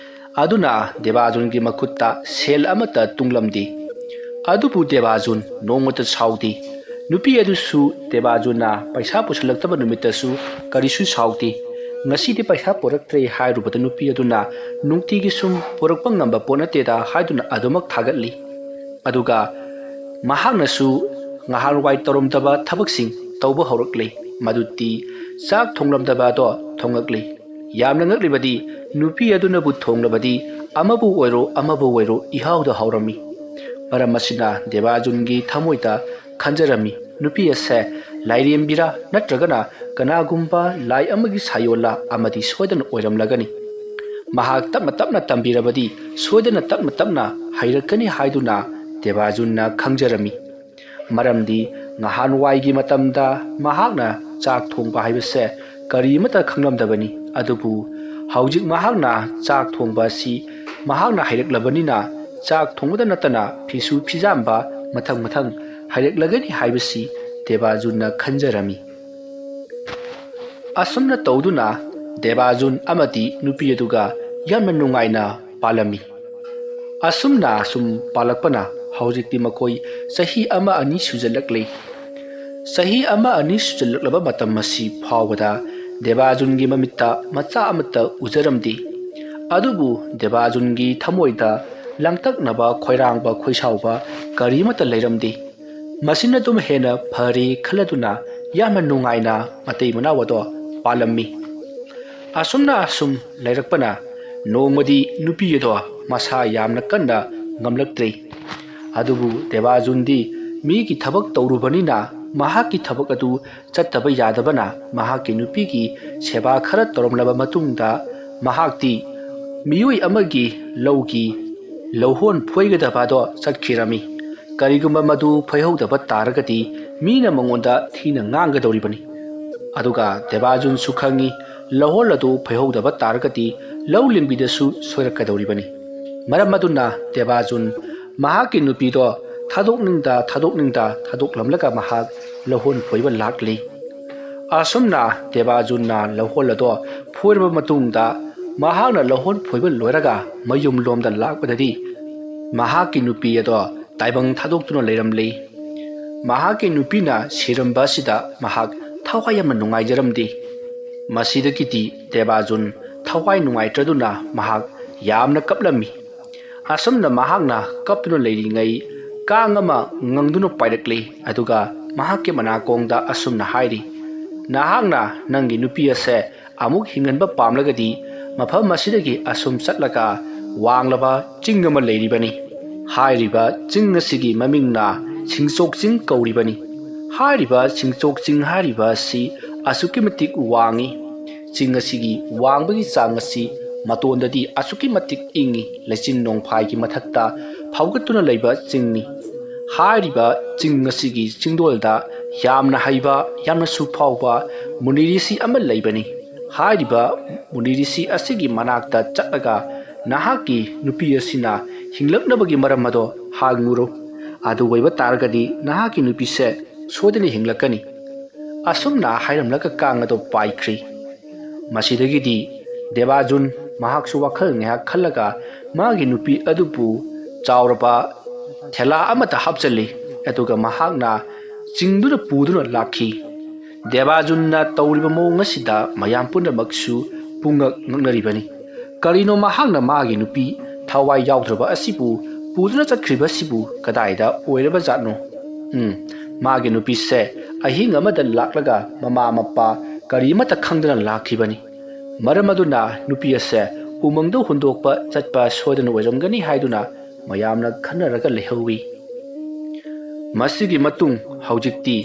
ꯑꯗꯨꯅ ꯗꯦꯕꯥꯖꯨꯟꯒꯤ ꯃꯈꯨꯠꯇ ꯁꯦꯜ ꯑꯃꯠꯇ ꯇꯨꯡꯂꯝꯗꯦ꯫ ꯑꯗꯨꯕꯨ ꯗꯦꯕꯥꯖꯨꯟ ꯅꯣꯡꯃꯇ ꯁꯥꯎꯗꯦ꯫ ꯅꯨꯄꯤ ꯑꯗꯨꯁꯨ ꯗꯦꯕꯥꯖꯨꯟꯅ ꯄꯩꯁꯥ ꯄꯨꯁꯤꯜꯂꯛꯇꯕ ꯅꯨꯃꯤꯠꯇꯁꯨ ꯀꯔꯤꯁꯨ ꯁꯥꯎꯗꯦ꯫ "ꯉꯁꯤꯗꯤ ꯄꯩꯁꯥ ꯄꯨꯔꯛꯇ꯭ꯔꯦ" ꯍꯥꯏꯔꯨꯕꯗ ꯅꯨꯄꯤ ꯑꯗꯨꯅ "ꯅꯨꯡꯇꯤꯒꯤ ꯁꯨꯝ ꯄꯨꯔꯛꯄ ꯉꯝꯕ ꯄꯣꯠ ꯅꯠꯇꯦꯗ" ꯍꯥꯏꯗꯨꯅ ꯑꯗꯨꯃꯛ ꯊꯥꯒꯠꯂꯤ꯫ ꯑꯗꯨꯒ ꯃꯍꯥꯛꯅꯁꯨ ꯉꯍꯥꯟꯋꯥꯏ ꯇꯧꯔꯝꯗꯕ ꯊꯕꯛꯁꯤꯡ ꯇꯧꯕ ꯍꯧꯔꯛꯂꯦ꯫ ꯃꯗꯨꯗꯤ ꯆꯥꯛ ꯊꯣꯡꯂꯝꯗꯕ ꯑꯗꯣ ꯊꯣꯡꯉꯛꯂꯦ꯫ ꯌꯥꯝꯅ ꯉꯛꯂꯤꯕꯗꯤ, ꯅꯨꯄꯤ ꯑꯗꯨꯅꯕꯨ ꯊꯣꯡꯂꯕꯗꯤ ꯑꯃꯕꯨ ꯑꯣꯏꯔꯣ ꯑꯃꯕꯨ ꯑꯣꯏꯔꯣ ꯏꯍꯥꯎꯗ ꯍꯥꯎꯔꯝꯃꯤ꯫ ꯃꯔꯝ ꯑꯁꯤꯅ ꯗꯦꯕꯥꯖꯨꯟꯒꯤ ꯊꯃꯣꯏꯗ ꯈꯟꯖꯔꯝꯃꯤ, "ꯅꯨꯄꯤ ꯑꯁꯦ ꯂꯥꯏꯔꯦꯝꯕꯤꯔꯥ ꯅꯠꯇ꯭ꯔꯒꯅ ꯀꯅꯥꯒꯨꯝꯕ ꯂꯥꯏ ꯑꯃꯒꯤ ꯁꯥꯌꯣꯜꯂ ꯑꯃꯗꯤ ꯁꯣꯏꯗꯅ ꯑꯣꯏꯔꯝꯂꯒꯅꯤ꯫ ꯃꯍꯥꯛ ꯇꯞꯅ ꯇꯞꯅ ꯇꯝꯕꯤꯔꯕꯗꯤ ꯁꯣꯏꯗꯅ ꯇꯞꯅ ꯇꯞꯅ ꯍꯩꯔꯛꯀꯅꯤ" ꯍꯥꯏꯗꯨꯅ ꯗꯦꯕꯥꯖꯨꯟꯅ ꯈꯪꯖꯔꯝꯃꯤ꯫ ꯃꯔꯝꯗꯤ ꯉꯍꯥꯟꯋꯥꯏꯒꯤ ꯃꯇꯝꯗ ꯃꯍꯥꯛꯅ ꯆꯥꯛ ꯊꯣꯡꯕ ꯍꯥꯏꯕꯁꯦ ꯀꯔꯤ ꯑꯃꯠꯇ ꯈꯪꯂꯝꯗꯕꯅꯤ꯫ ꯑꯗꯨꯕꯨ ꯍꯧꯖꯤꯛ ꯃꯍꯥꯛꯅ ꯆꯥꯛ ꯊꯣꯡꯕ ꯑꯁꯤ ꯃꯍꯥꯛꯅ ꯍꯩꯔꯛꯂꯕꯅꯤꯅ, ꯆꯥꯛ ꯊꯣꯡꯕꯗ ꯅꯠꯇꯅ ꯐꯤꯁꯨ ꯐꯤꯖꯥꯝꯕ ꯃꯊꯪ ꯃꯊꯪ ꯍꯩꯔꯛꯂꯒꯅꯤ ꯍꯥꯏꯕꯁꯤ ꯗꯦꯕꯥꯖꯨꯟꯅ ꯈꯟꯖꯔꯝꯃꯤ꯫ ꯑꯁꯨꯝꯅ ꯇꯧꯗꯨꯅ ꯗꯦꯕꯥꯖꯨꯟ ꯑꯃꯗꯤ ꯅꯨꯄꯤ ꯑꯗꯨꯒ ꯌꯥꯝꯅ ꯅꯨꯡꯉꯥꯏꯅ ꯄꯥꯜꯂꯝꯃꯤ꯫ ꯑꯁꯨꯝꯅ ꯑꯁꯨꯝ ꯄꯥꯜꯂꯛꯄꯅ ꯍꯧꯖꯤꯛꯇꯤ ꯃꯈꯣꯏ ꯆꯍꯤ ꯑꯃ ꯑꯅꯤ ꯁꯨꯖꯜꯂꯛꯂꯦ꯫ ꯆꯍꯤ ꯑꯃ ꯑꯅꯤ ꯁꯨꯖꯜꯂꯛꯂꯕ ꯃꯇꯝ ꯑꯁꯤ ꯐꯥꯎꯕꯗ ꯗꯦꯕꯥꯖꯨꯟꯒꯤ ꯃꯃꯤꯠꯇ ꯃꯆꯥ ꯑꯃꯠꯇ ꯎꯖꯔꯝꯗꯦ꯫ ꯑꯗꯨꯕꯨ ꯗꯦꯕꯥꯖꯨꯟꯒꯤ ꯊꯃꯣꯏꯗ ꯂꯥꯡꯇꯛꯅꯕ, ꯈꯣꯏꯔꯥꯡꯕ, ꯈꯣꯏꯁꯥꯎꯕ ꯀꯔꯤꯃꯠꯇ ꯂꯩꯔꯝꯗꯦ꯫ ꯃꯁꯤꯅ ꯑꯗꯨꯝ ꯍꯦꯟꯅ ꯐꯔꯦ ꯈꯜꯂꯗꯨꯅ ꯌꯥꯝꯅ ꯅꯨꯡꯉꯥꯏꯅ ꯃꯇꯩ ꯃꯅꯥꯎ ꯑꯗꯣ ꯄꯥꯜꯂꯝꯃꯤ꯫ ꯑꯁꯨꯝꯅ ꯑꯁꯨꯝ ꯂꯩꯔꯛꯄꯅ ꯅꯣꯡꯃꯗꯤ ꯅꯨꯄꯤ ꯑꯗꯣ ꯃꯁꯥ ꯌꯥꯝꯅ ꯀꯟꯅ ꯉꯝꯂꯛꯇ꯭ꯔꯦ꯫ ꯑꯗꯨꯕꯨ ꯗꯦꯕꯥꯖꯨꯟꯗꯤ ꯃꯤꯒꯤ ꯊꯕꯛ ꯇꯧꯔꯨꯕꯅꯤꯅ ꯃꯍꯥꯛꯀꯤ ꯊꯕꯛ ꯑꯗꯨ ꯆꯠꯇꯕ ꯌꯥꯗꯕꯅ ꯃꯍꯥꯛꯀꯤ ꯅꯨꯄꯤꯒꯤ ꯁꯦꯕꯥ ꯈꯔ ꯇꯧꯔꯝꯂꯕ ꯃꯇꯨꯡꯗ ꯃꯍꯥꯛꯇꯤ ꯃꯤꯑꯣꯏ ꯑꯃꯒꯤ ꯂꯧꯒꯤ ꯂꯧꯍꯣꯟ ꯐꯣꯏꯒꯗꯕ ꯑꯗꯣ ꯆꯠꯈꯤꯔꯝꯃꯤ꯫ ꯀꯔꯤꯒꯨꯝꯕ ꯃꯗꯨ ꯐꯣꯏꯍꯧꯗꯕ ꯇꯥꯔꯒꯗꯤ ꯃꯤꯅ ꯃꯉꯣꯟꯗ ꯊꯤꯅ ꯉꯥꯡꯒꯗꯧꯔꯤꯕꯅꯤ꯫ ꯑꯗꯨꯒ ꯗꯦꯕꯥꯖꯨꯟꯁꯨ ꯈꯪꯏ, ꯂꯧꯍꯣꯜ ꯑꯗꯨ ꯐꯣꯏꯍꯧꯗꯕ ꯇꯥꯔꯒꯗꯤ ꯂꯧ ꯂꯤꯡꯕꯤꯗꯁꯨ ꯁꯣꯏꯔꯛꯀꯗꯧꯔꯤꯕꯅꯤ꯫ ꯃꯔꯝ ꯑꯗꯨꯅ ꯗꯦꯕꯥꯖꯨꯟ ꯃꯍꯥꯛꯀꯤ ꯅꯨꯄꯤꯗꯣ ꯊꯥꯗꯣꯛꯅꯤꯡꯗ ꯊꯥꯗꯣꯛꯅꯤꯡꯗ ꯊꯥꯗꯣꯛꯂꯝꯂꯒ ꯃꯍꯥꯛ ꯂꯧꯍꯣꯟ ꯐꯣꯏꯕ ꯂꯥꯛꯂꯤ꯫ ꯑꯁꯨꯝꯅ ꯗꯦꯕꯥꯖꯨꯟꯅ ꯂꯧꯍꯣꯜ ꯑꯗꯣ ꯐꯣꯏꯔꯕ ꯃꯇꯨꯡꯗ ꯃꯍꯥꯛꯅ ꯂꯧꯍꯣꯟ ꯐꯣꯏꯕ ꯂꯣꯏꯔꯒ ꯃꯌꯨꯝꯂꯣꯝꯗ ꯂꯥꯛꯄꯗꯗꯤ ꯃꯍꯥꯛꯀꯤ ꯅꯨꯄꯤ ꯑꯗꯣ ꯇꯥꯏꯕꯪ ꯊꯥꯗꯣꯛꯇꯨꯅ ꯂꯩꯔꯝꯂꯤ꯫ ꯃꯍꯥꯛꯀꯤ ꯅꯨꯄꯤꯅ ꯁꯤꯔꯝꯕ ꯑꯁꯤꯗ ꯃꯍꯥꯛ ꯊꯋꯥꯏ ꯌꯥꯝꯅ ꯅꯨꯡꯉꯥꯏꯖꯔꯝꯗꯦ꯫ ꯃꯁꯤꯗꯒꯤꯗꯤ ꯗꯦꯕꯥꯖꯨꯟ ꯊꯋꯥꯏ ꯅꯨꯡꯉꯥꯏꯇ꯭ꯔꯗꯨꯅ ꯃꯍꯥꯛ ꯌꯥꯝꯅ ꯀꯞꯂꯝꯃꯤ꯫ ꯑꯁꯨꯝꯅ ꯃꯍꯥꯛꯅ ꯀꯞꯇꯨꯅ ꯂꯩꯔꯤꯉꯩ ꯀꯥꯡ ꯑꯃ ꯉꯪꯗꯨꯅ ꯄꯥꯏꯔꯛꯂꯤ, ꯑꯗꯨꯒ ꯃꯍꯥꯛꯀꯤ ꯃꯅꯥꯀꯣꯡꯗ ꯑꯁꯨꯝꯅ ꯍꯥꯏꯔꯤ, "ꯅꯍꯥꯛꯅ ꯅꯪꯒꯤ ꯅꯨꯄꯤ ꯑꯁꯦ ꯑꯃꯨꯛ ꯍꯤꯡꯍꯟꯕ ꯄꯥꯝꯂꯒꯗꯤ ꯃꯐꯝ ꯑꯁꯤꯗꯒꯤ ꯑꯁꯨꯝ ꯆꯠꯂꯒ ꯋꯥꯡꯂꯕ ꯆꯤꯡ ꯑꯃ ꯂꯩꯔꯤꯕꯅꯤ꯫ ꯍꯥꯏꯔꯤꯕ ꯆꯤꯡ ꯑꯁꯤꯒꯤ ꯃꯃꯤꯡꯅ ꯁꯤꯡꯆꯣꯛ ꯆꯤꯡ ꯀꯧꯔꯤꯕꯅꯤ꯫ ꯍꯥꯏꯔꯤꯕ ꯁꯤꯡꯆꯣꯛ ꯆꯤꯡ ꯍꯥꯏꯔꯤꯕ ꯑꯁꯤ ꯑꯁꯨꯛꯀꯤ ꯃꯇꯤꯛ ꯋꯥꯡꯏ꯫ ꯆꯤꯡ ꯑꯁꯤꯒꯤ ꯋꯥꯡꯕꯒꯤ ꯆꯥꯡ ꯑꯁꯤ ꯃꯇꯣꯟꯗꯗꯤ ꯑꯁꯨꯛꯀꯤ ꯃꯇꯤꯛ ꯏꯪꯏ꯫ ꯂꯩꯆꯤꯟ ꯅꯣꯡꯐꯥꯏꯒꯤ ꯃꯊꯛꯇ ꯐꯥꯎꯒꯠꯇꯨꯅ ꯂꯩꯕ ꯆꯤꯡꯅꯤ꯫ ꯍꯥꯏꯔꯤꯕ ꯆꯤꯡ ꯑꯁꯤꯒꯤ ꯆꯤꯡꯗꯣꯜꯗ ꯌꯥꯝꯅ ꯍꯩꯕ, ꯌꯥꯝꯅꯁꯨ ꯐꯥꯎꯕ ꯃꯨꯅꯤꯔꯤꯁꯤ ꯑꯃ ꯂꯩꯕꯅꯤ꯫ ꯍꯥꯏꯔꯤꯕ ꯃꯨꯅꯤꯔꯤꯁꯤ ꯑꯁꯤꯒꯤ ꯃꯅꯥꯛꯇ ꯆꯠꯂꯒ ꯅꯍꯥꯛꯀꯤ ꯅꯨꯄꯤ ꯑꯁꯤꯅ ꯍꯤꯡꯂꯛꯅꯕꯒꯤ ꯃꯔꯝ ꯑꯗꯣ ꯍꯪꯉꯨꯔꯣ꯫ ꯑꯗꯨ ꯑꯣꯏꯕ ꯇꯥꯔꯒꯗꯤ ꯅꯍꯥꯛꯀꯤ ꯅꯨꯄꯤꯁꯦ ꯁꯣꯏꯗꯅ ꯍꯤꯡꯂꯛꯀꯅꯤ꯫" ꯑꯁꯨꯝꯅ ꯍꯥꯏꯔꯝꯂꯒ ꯀꯥꯡ ꯑꯗꯣ ꯄꯥꯏꯈ꯭ꯔꯤ꯫ ꯃꯁꯤꯗꯒꯤꯗꯤ ꯗꯦꯕꯥꯖꯨꯟ ꯃꯍꯥꯛꯁꯨ ꯋꯥꯈꯜ ꯉꯥꯏꯍꯥꯛ ꯈꯜꯂꯒ ꯃꯥꯒꯤ ꯅꯨꯄꯤ ꯑꯗꯨꯕꯨ ꯆꯥꯎꯔꯕ ꯊꯦꯂꯥ ꯑꯃꯗ ꯍꯥꯞꯆꯜꯂꯤ꯫ ꯑꯗꯨꯒ ꯃꯍꯥꯛꯅ ꯆꯤꯡꯗꯨꯅ ꯄꯨꯗꯨꯅ ꯂꯥꯛꯈꯤ꯫ ꯗꯦꯕꯥꯖꯨꯟꯅ ꯇꯧꯔꯤꯕ ꯃꯑꯣꯡ ꯑꯁꯤꯗ ꯃꯌꯥꯝ ꯄꯨꯝꯅꯃꯛꯁꯨ ꯄꯨꯡꯉꯛ ꯉꯛꯅꯔꯤꯕꯅꯤ꯫ ꯀꯔꯤꯅꯣ ꯃꯍꯥꯛꯅ ꯃꯥꯒꯤ ꯅꯨꯄꯤ ꯊꯋꯥꯏ ꯌꯥꯎꯗ꯭ꯔꯕ ꯑꯁꯤꯕꯨ ꯄꯨꯗꯨꯅ ꯆꯠꯈ꯭ꯔꯤꯕ ꯑꯁꯤꯕꯨ ꯀꯗꯥꯏꯗ ꯑꯣꯏꯔꯕ ꯖꯥꯠꯅꯣ? ꯎꯝ, ꯃꯥꯒꯤ ꯅꯨꯄꯤꯁꯦ ꯑꯍꯤꯡ ꯑꯃꯗ ꯂꯥꯛꯂꯒ ꯃꯃꯥ ꯃꯄꯥ ꯀꯔꯤ ꯑꯃꯠꯇ ꯈꯪꯗꯅ ꯂꯥꯛꯈꯤꯕꯅꯤ꯫ ꯃꯔꯝ ꯑꯗꯨꯅ ꯅꯨꯄꯤ ꯑꯁꯦ ꯎꯃꯪꯗ ꯍꯨꯟꯗꯣꯛꯄ ꯆꯠꯄ ꯁꯣꯏꯗꯅ ꯑꯣꯏꯔꯝꯒꯅꯤ ꯍꯥꯏꯗꯨꯅ ꯃꯌꯥꯝꯅ ꯈꯟꯅꯔꯒ ꯂꯩꯍꯧꯋꯤ꯫ ꯃꯁꯤꯒꯤ ꯃꯇꯨꯡ ꯍꯧꯖꯤꯛꯇꯤ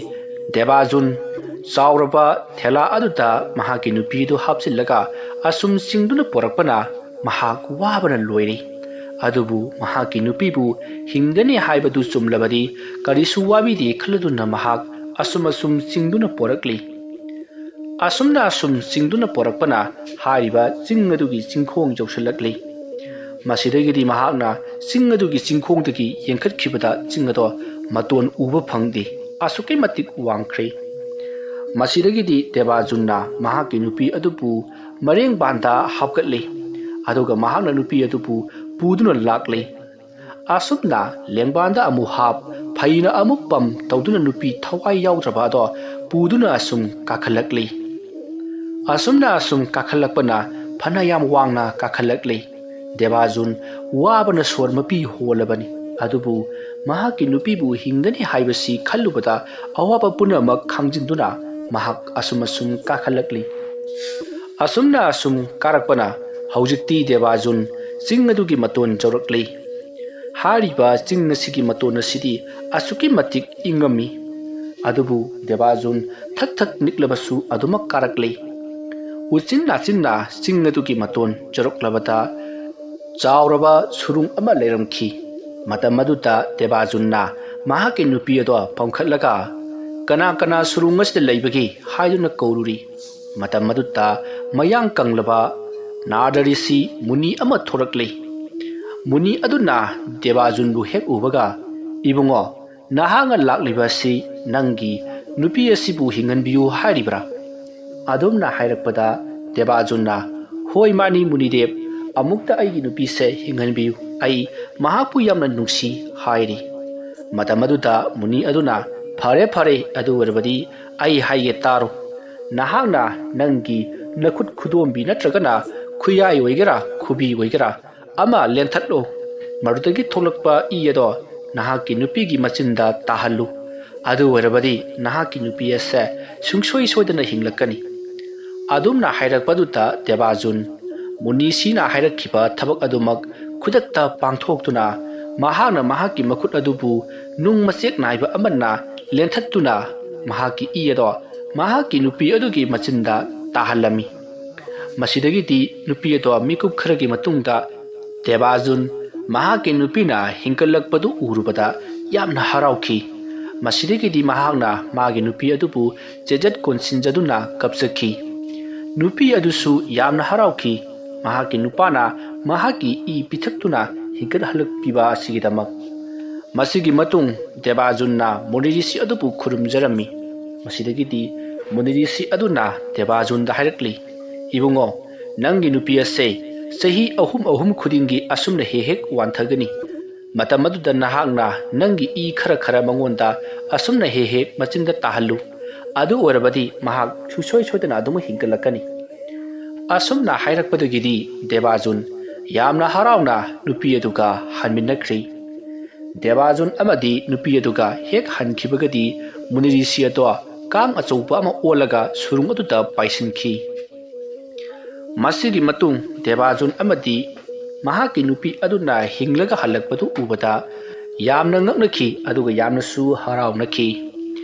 ꯗꯦꯕꯥꯖꯨꯟ ꯆꯥꯎꯔꯕ ꯊꯦꯂꯥ ꯑꯗꯨꯗ ꯃꯍꯥꯛꯀꯤ ꯅꯨꯄꯤꯗꯨ ꯍꯥꯞꯆꯤꯜꯂꯒ ꯑꯁꯨꯝ ꯆꯤꯡꯗꯨꯅ ꯄꯣꯔꯛꯄꯅ ꯃꯍꯥꯛ ꯋꯥꯕꯅ ꯂꯣꯏꯔꯦ꯫ ꯑꯗꯨꯕꯨ ꯃꯍꯥꯛꯀꯤ ꯅꯨꯄꯤꯕꯨ ꯍꯤꯡꯒꯅꯤ ꯍꯥꯏꯕꯗꯨ ꯆꯨꯝꯂꯕꯗꯤ ꯀꯔꯤꯁꯨ ꯋꯥꯕꯤꯗꯦ ꯈꯜꯂꯗꯨꯅ ꯃꯍꯥꯛ ꯑꯁꯨꯝ ꯑꯁꯨꯝ ꯆꯤꯡꯗꯨꯅ ꯄꯣꯔꯛꯂꯤ꯫ ꯑꯁꯨꯝꯅ ꯑꯁꯨꯝ ꯆꯤꯡꯗꯨꯅ ꯄꯣꯔꯛꯄꯅ ꯍꯥꯏꯔꯤꯕ ꯆꯤꯡ ꯑꯗꯨꯒꯤ ꯆꯤꯡꯈꯣꯡ ꯌꯧꯁꯤꯜꯂꯛꯂꯤ꯫ ꯃꯁꯤꯗꯒꯤꯗꯤ ꯃꯍꯥꯛꯅ ꯆꯤꯡ ꯑꯗꯨꯒꯤ ꯆꯤꯡꯈꯣꯡꯗꯒꯤ ꯌꯦꯡꯈꯠꯈꯤꯕꯗ ꯆꯤꯡ ꯑꯗꯣ ꯃꯇꯣꯟ ꯎꯕ ꯐꯪꯗꯦ꯫ ꯑꯁꯨꯛꯀꯤ ꯃꯇꯤꯛ ꯋꯥꯡꯈ꯭ꯔꯦ꯫ ꯃꯁꯤꯗꯒꯤꯗꯤ ꯗꯦꯕꯥꯖꯨꯟꯅ ꯃꯍꯥꯛꯀꯤ ꯅꯨꯄꯤ ꯑꯗꯨꯕꯨ ꯃꯔꯦꯡꯕꯥꯟꯗ ꯍꯥꯞꯀꯠꯂꯤ꯫ ꯑꯗꯨꯒ ꯃꯍꯥꯛꯅ ꯅꯨꯄꯤ ꯑꯗꯨꯕꯨ ꯄꯨꯗꯨꯅ ꯂꯥꯛꯂꯤ꯫ ꯑꯁꯨꯝꯅ ꯂꯦꯡꯕꯥꯟꯗ ꯑꯃꯨꯛ ꯍꯥꯞ, ꯐꯩꯅ ꯑꯃꯨꯛ ꯄꯝ ꯇꯧꯗꯨꯅ ꯅꯨꯄꯤ ꯊꯋꯥꯏ ꯌꯥꯎꯗ꯭ꯔꯕ ꯑꯗꯣ ꯄꯨꯗꯨꯅ ꯑꯁꯨꯝ ꯀꯥꯈꯠꯂꯛꯂꯤ꯫ ꯑꯁꯨꯝꯅ ꯑꯁꯨꯝ ꯀꯥꯈꯠꯂꯛꯄꯅ ꯐꯅꯌꯥꯝ ꯋꯥꯡꯅ ꯀꯥꯈꯠꯂꯛꯂꯤ꯫ ꯗꯦꯕꯥꯖꯨꯟ ꯋꯥꯕꯅ ꯁꯣꯔ ꯃꯄꯤ ꯍꯣꯜꯂꯕꯅꯤ꯫ ꯑꯗꯨꯕꯨ ꯃꯍꯥꯛꯀꯤ ꯅꯨꯄꯤꯕꯨ ꯍꯤꯡꯒꯅꯤ ꯍꯥꯏꯕꯁꯤ ꯈꯜꯂꯨꯕꯗ ꯑꯋꯥꯕ ꯄꯨꯝꯅꯃꯛ ꯈꯥꯡꯖꯤꯟꯗꯨꯅ ꯃꯍꯥꯛ ꯑꯁꯨꯝ ꯑꯁꯨꯝ ꯀꯥꯈꯠꯂꯛꯂꯤ꯫ ꯑꯁꯨꯝꯅ ꯑꯁꯨꯝ ꯀꯥꯔꯛꯄꯅ ꯍꯧꯖꯤꯛꯇꯤ ꯗꯦꯕꯥꯖꯨꯟ ꯆꯤꯡ ꯑꯗꯨꯒꯤ ꯃꯇꯣꯟ ꯌꯧꯔꯛꯂꯤ꯫ ꯍꯥꯏꯔꯤꯕ ꯆꯤꯡ ꯑꯁꯤꯒꯤ ꯃꯇꯣꯟ ꯑꯁꯤꯗꯤ ꯑꯁꯨꯛꯀꯤ ꯃꯇꯤꯛ ꯏꯪꯉꯝꯃꯤ꯫ ꯑꯗꯨꯕꯨ ꯗꯦꯕꯥꯖꯨꯟ ꯊꯛ ꯊꯛ ꯅꯤꯛꯂꯕꯁꯨ ꯑꯗꯨꯃꯛ ꯀꯥꯔꯛꯂꯤ꯫ ꯎꯆꯤꯟ ꯅꯥꯆꯤꯟꯅ ꯆꯤꯡ ꯑꯗꯨꯒꯤ ꯃꯇꯣꯟ ꯌꯧꯔꯛꯂꯕꯗ ꯆꯥꯎꯔꯕ ꯁꯨꯔꯨꯡ ꯑꯃ ꯂꯩꯔꯝꯈꯤ꯫ ꯃꯇꯝ ꯑꯗꯨꯗ ꯗꯦꯕꯥꯖꯨꯟꯅ ꯃꯍꯥꯛꯀꯤ ꯅꯨꯄꯤ ꯑꯗꯣ ꯄꯝꯈꯠꯂꯒ, "ꯀꯅꯥ ꯀꯅꯥ ꯁꯨꯔꯨꯡ ꯑꯁꯤꯗ ꯂꯩꯕꯒꯦ?" ꯍꯥꯏꯗꯨꯅ ꯀꯧꯔꯨꯔꯤ꯫ ꯃꯇꯝ ꯑꯗꯨꯗ ꯃꯌꯥꯡ ꯀꯪꯂꯕ ꯅꯥꯔꯗ ꯔꯤꯁꯤ ꯃꯨꯅꯤ ꯑꯃ ꯊꯣꯔꯛꯂꯤ꯫ ꯃꯨꯅꯤ ꯑꯗꯨꯅ ꯗꯦꯕꯥꯖꯨꯟꯕꯨ ꯍꯦꯛ ꯎꯕꯒ, "ꯏꯕꯨꯡꯉꯣ, ꯅꯍꯥꯛꯅ ꯂꯥꯛꯂꯤꯕ ꯑꯁꯤ ꯅꯪꯒꯤ ꯅꯨꯄꯤ ꯑꯁꯤꯕꯨ ꯍꯤꯡꯍꯟꯕꯤꯌꯨ ꯍꯥꯏꯔꯤꯕ꯭ꯔꯥ?" ꯑꯗꯨꯝꯅ ꯍꯥꯏꯔꯛꯄꯗ ꯗꯦꯕꯥꯖꯨꯟꯅ, "ꯍꯣꯏ, ꯃꯥꯅꯤ ꯃꯨꯅꯤꯗꯦꯕ, ꯑꯃꯨꯛꯇ ꯑꯩꯒꯤ ꯅꯨꯄꯤꯁꯦ ꯍꯤꯡꯍꯟꯕꯤꯌꯨ, ꯑꯩ ꯃꯍꯥꯛꯄꯨ ꯌꯥꯝꯅ ꯅꯨꯡꯁꯤ" ꯍꯥꯏꯔꯤ꯫ ꯃꯇꯝ ꯑꯗꯨꯗ ꯃꯨꯅꯤ ꯑꯗꯨꯅ, "ꯐꯔꯦ, ꯐꯔꯦ, ꯑꯗꯨ ꯑꯣꯏꯔꯕꯗꯤ ꯑꯩ ꯍꯥꯏꯒꯦ ꯇꯥꯔꯣ꯫ ꯅꯍꯥꯛꯅ ꯅꯪꯒꯤ ꯅꯈꯨꯠ ꯈꯨꯗꯣꯝꯕꯤ ꯅꯠꯇ꯭ꯔꯒꯅ ꯈꯨꯌꯥꯏ ꯑꯣꯏꯒꯦꯔꯥ, ꯈꯨꯕꯤ ꯑꯣꯏꯒꯦꯔꯥ, ꯑꯃ ꯂꯦꯟꯊꯠꯂꯨ꯫ ꯃꯗꯨꯗꯒꯤ ꯊꯣꯛꯂꯛꯄ ꯏ ꯑꯗꯣ ꯅꯍꯥꯛꯀꯤ ꯅꯨꯄꯤꯒꯤ ꯃꯆꯤꯟꯗ ꯇꯥꯍꯜꯂꯨ꯫ ꯑꯗꯨ ꯑꯣꯏꯔꯕꯗꯤ ꯅꯍꯥꯛꯀꯤ ꯅꯨꯄꯤ ꯑꯁꯦ ꯁꯨꯡꯁꯣꯏ ꯁꯣꯏꯗꯅ ꯍꯤꯡꯂꯛꯀꯅꯤ"꯫ ꯑꯗꯨꯝꯅ ꯍꯥꯏꯔꯛꯄꯗꯨꯗ ꯗꯦꯕꯥꯖꯨꯟ ꯃꯨꯅꯤꯁꯤꯅ ꯍꯥꯏꯔꯛꯈꯤꯕ ꯊꯕꯛ ꯑꯗꯨꯃꯛ ꯈꯨꯗꯛꯇ ꯄꯥꯡꯊꯣꯛꯇꯨꯅ ꯃꯍꯥꯛꯅ ꯃꯍꯥꯛꯀꯤ ꯃꯈꯨꯠ ꯑꯗꯨꯕꯨ ꯅꯨꯡ ꯃꯆꯦꯛ ꯅꯥꯏꯕ ꯑꯃꯅ ꯂꯦꯟꯊꯠꯇꯨꯅ ꯃꯍꯥꯛꯀꯤ ꯏ ꯑꯗꯣ ꯃꯍꯥꯛꯀꯤ ꯅꯨꯄꯤ ꯑꯗꯨꯒꯤ ꯃꯆꯤꯟꯗ ꯇꯥꯍꯜꯂꯝꯃꯤ꯫ ꯃꯁꯤꯗꯒꯤꯗꯤ ꯅꯨꯄꯤ ꯑꯗꯣ ꯃꯤꯀꯨꯞ ꯈꯔꯒꯤ ꯃꯇꯨꯡꯗ ꯗꯦꯕꯥꯖꯨꯟ ꯃꯍꯥꯛꯀꯤ ꯅꯨꯄꯤꯅ ꯍꯤꯡꯒꯠꯂꯛꯄꯗꯨ ꯎꯔꯨꯕꯗ ꯌꯥꯝꯅ ꯍꯔꯥꯎꯈꯤ꯫ ꯃꯁꯤꯗꯒꯤꯗꯤ ꯃꯍꯥꯛꯅ ꯃꯥꯒꯤ ꯅꯨꯄꯤ ꯑꯗꯨꯕꯨ ꯆꯦꯖꯠ ꯀꯣꯟꯁꯤꯟꯖꯗꯨꯅ ꯀꯞꯆꯈꯤ꯫ ꯅꯨꯄꯤ ꯑꯗꯨꯁꯨ ꯌꯥꯝꯅ ꯍꯔꯥꯎꯈꯤ꯫ ꯃꯍꯥꯛꯀꯤ ꯅꯨꯄꯥꯅ ꯃꯍꯥꯛꯀꯤ ꯏ ꯄꯤꯊꯛꯇꯨꯅ ꯍꯤꯡꯒꯠꯍꯜꯂꯛꯄꯤꯕ ꯑꯁꯤꯒꯤꯗꯃꯛ꯫ ꯃꯁꯤꯒꯤ ꯃꯇꯨꯡ ꯗꯦꯕꯥꯖꯨꯟꯅ ꯃꯨꯅꯤꯔꯤꯁꯤ ꯑꯗꯨꯕꯨ ꯈꯨꯔꯨꯝꯖꯔꯝꯃꯤ꯫ ꯃꯁꯤꯗꯒꯤꯗꯤ ꯃꯨꯅꯤꯔꯤꯁꯤ ꯑꯗꯨꯅ ꯗꯦꯕꯥꯖꯨꯟꯗ ꯍꯥꯏꯔꯛꯂꯤ, "ꯏꯕꯨꯡꯉꯣ, ꯅꯪꯒꯤ ꯅꯨꯄꯤ ꯑꯁꯦ ꯆꯍꯤ ꯑꯍꯨꯝ ꯑꯍꯨꯝ ꯈꯨꯗꯤꯡꯒꯤ ꯑꯁꯨꯝꯅ ꯍꯦꯛ ꯍꯦꯛ ꯋꯥꯟꯊꯒꯅꯤ꯫ ꯃꯇꯝ ꯑꯗꯨꯗ ꯅꯍꯥꯛꯅ ꯅꯪꯒꯤ ꯏ ꯈꯔ ꯈꯔ ꯃꯉꯣꯟꯗ ꯑꯁꯨꯝꯅ ꯍꯦꯛ ꯍꯦꯛ ꯃꯆꯤꯟꯗ ꯇꯥꯍꯜꯂꯨ꯫ ꯑꯗꯨ ꯑꯣꯏꯔꯕꯗꯤ ꯃꯍꯥꯛ ꯁꯨꯡꯁꯣꯏ ꯁꯣꯏꯗꯅ ꯑꯗꯨꯃꯛ ꯍꯤꯡꯒꯠꯂꯛꯀꯅꯤ"꯫ ꯑꯁꯨꯝꯅ ꯍꯥꯏꯔꯛꯄꯗꯒꯤꯗꯤ ꯗꯦꯕꯥꯖꯨꯟ ꯌꯥꯝꯅ ꯍꯔꯥꯎꯅ ꯅꯨꯄꯤ ꯑꯗꯨꯒ ꯍꯟꯃꯤꯟꯅꯈ꯭ꯔꯤ꯫ ꯗꯦꯕꯥꯖꯨꯟ ꯑꯃꯗꯤ ꯅꯨꯄꯤ ꯑꯗꯨꯒ ꯍꯦꯛ ꯍꯟꯈꯤꯕꯒꯗꯤ ꯃꯨꯅꯤꯔꯤꯁꯤ ꯑꯗꯣ ꯀꯥꯡ ꯑꯆꯧꯕ ꯑꯃ ꯑꯣꯜꯂꯒ ꯁꯨꯔꯨꯡ ꯑꯗꯨꯗ ꯄꯥꯏꯁꯤꯟꯈꯤ꯫ ꯃꯁꯤꯒꯤ ꯃꯇꯨꯡ ꯗꯦꯕꯥꯖꯨꯟ ꯑꯃꯗꯤ ꯃꯍꯥꯛꯀꯤ ꯅꯨꯄꯤ ꯑꯗꯨꯅ ꯍꯤꯡꯂꯒ ꯍꯜꯂꯛꯄꯗꯨ ꯎꯕꯗ ꯌꯥꯝꯅ ꯉꯛꯅꯈꯤ, ꯑꯗꯨꯒ ꯌꯥꯝꯅꯁꯨ ꯍꯔꯥꯎꯅꯈꯤ꯫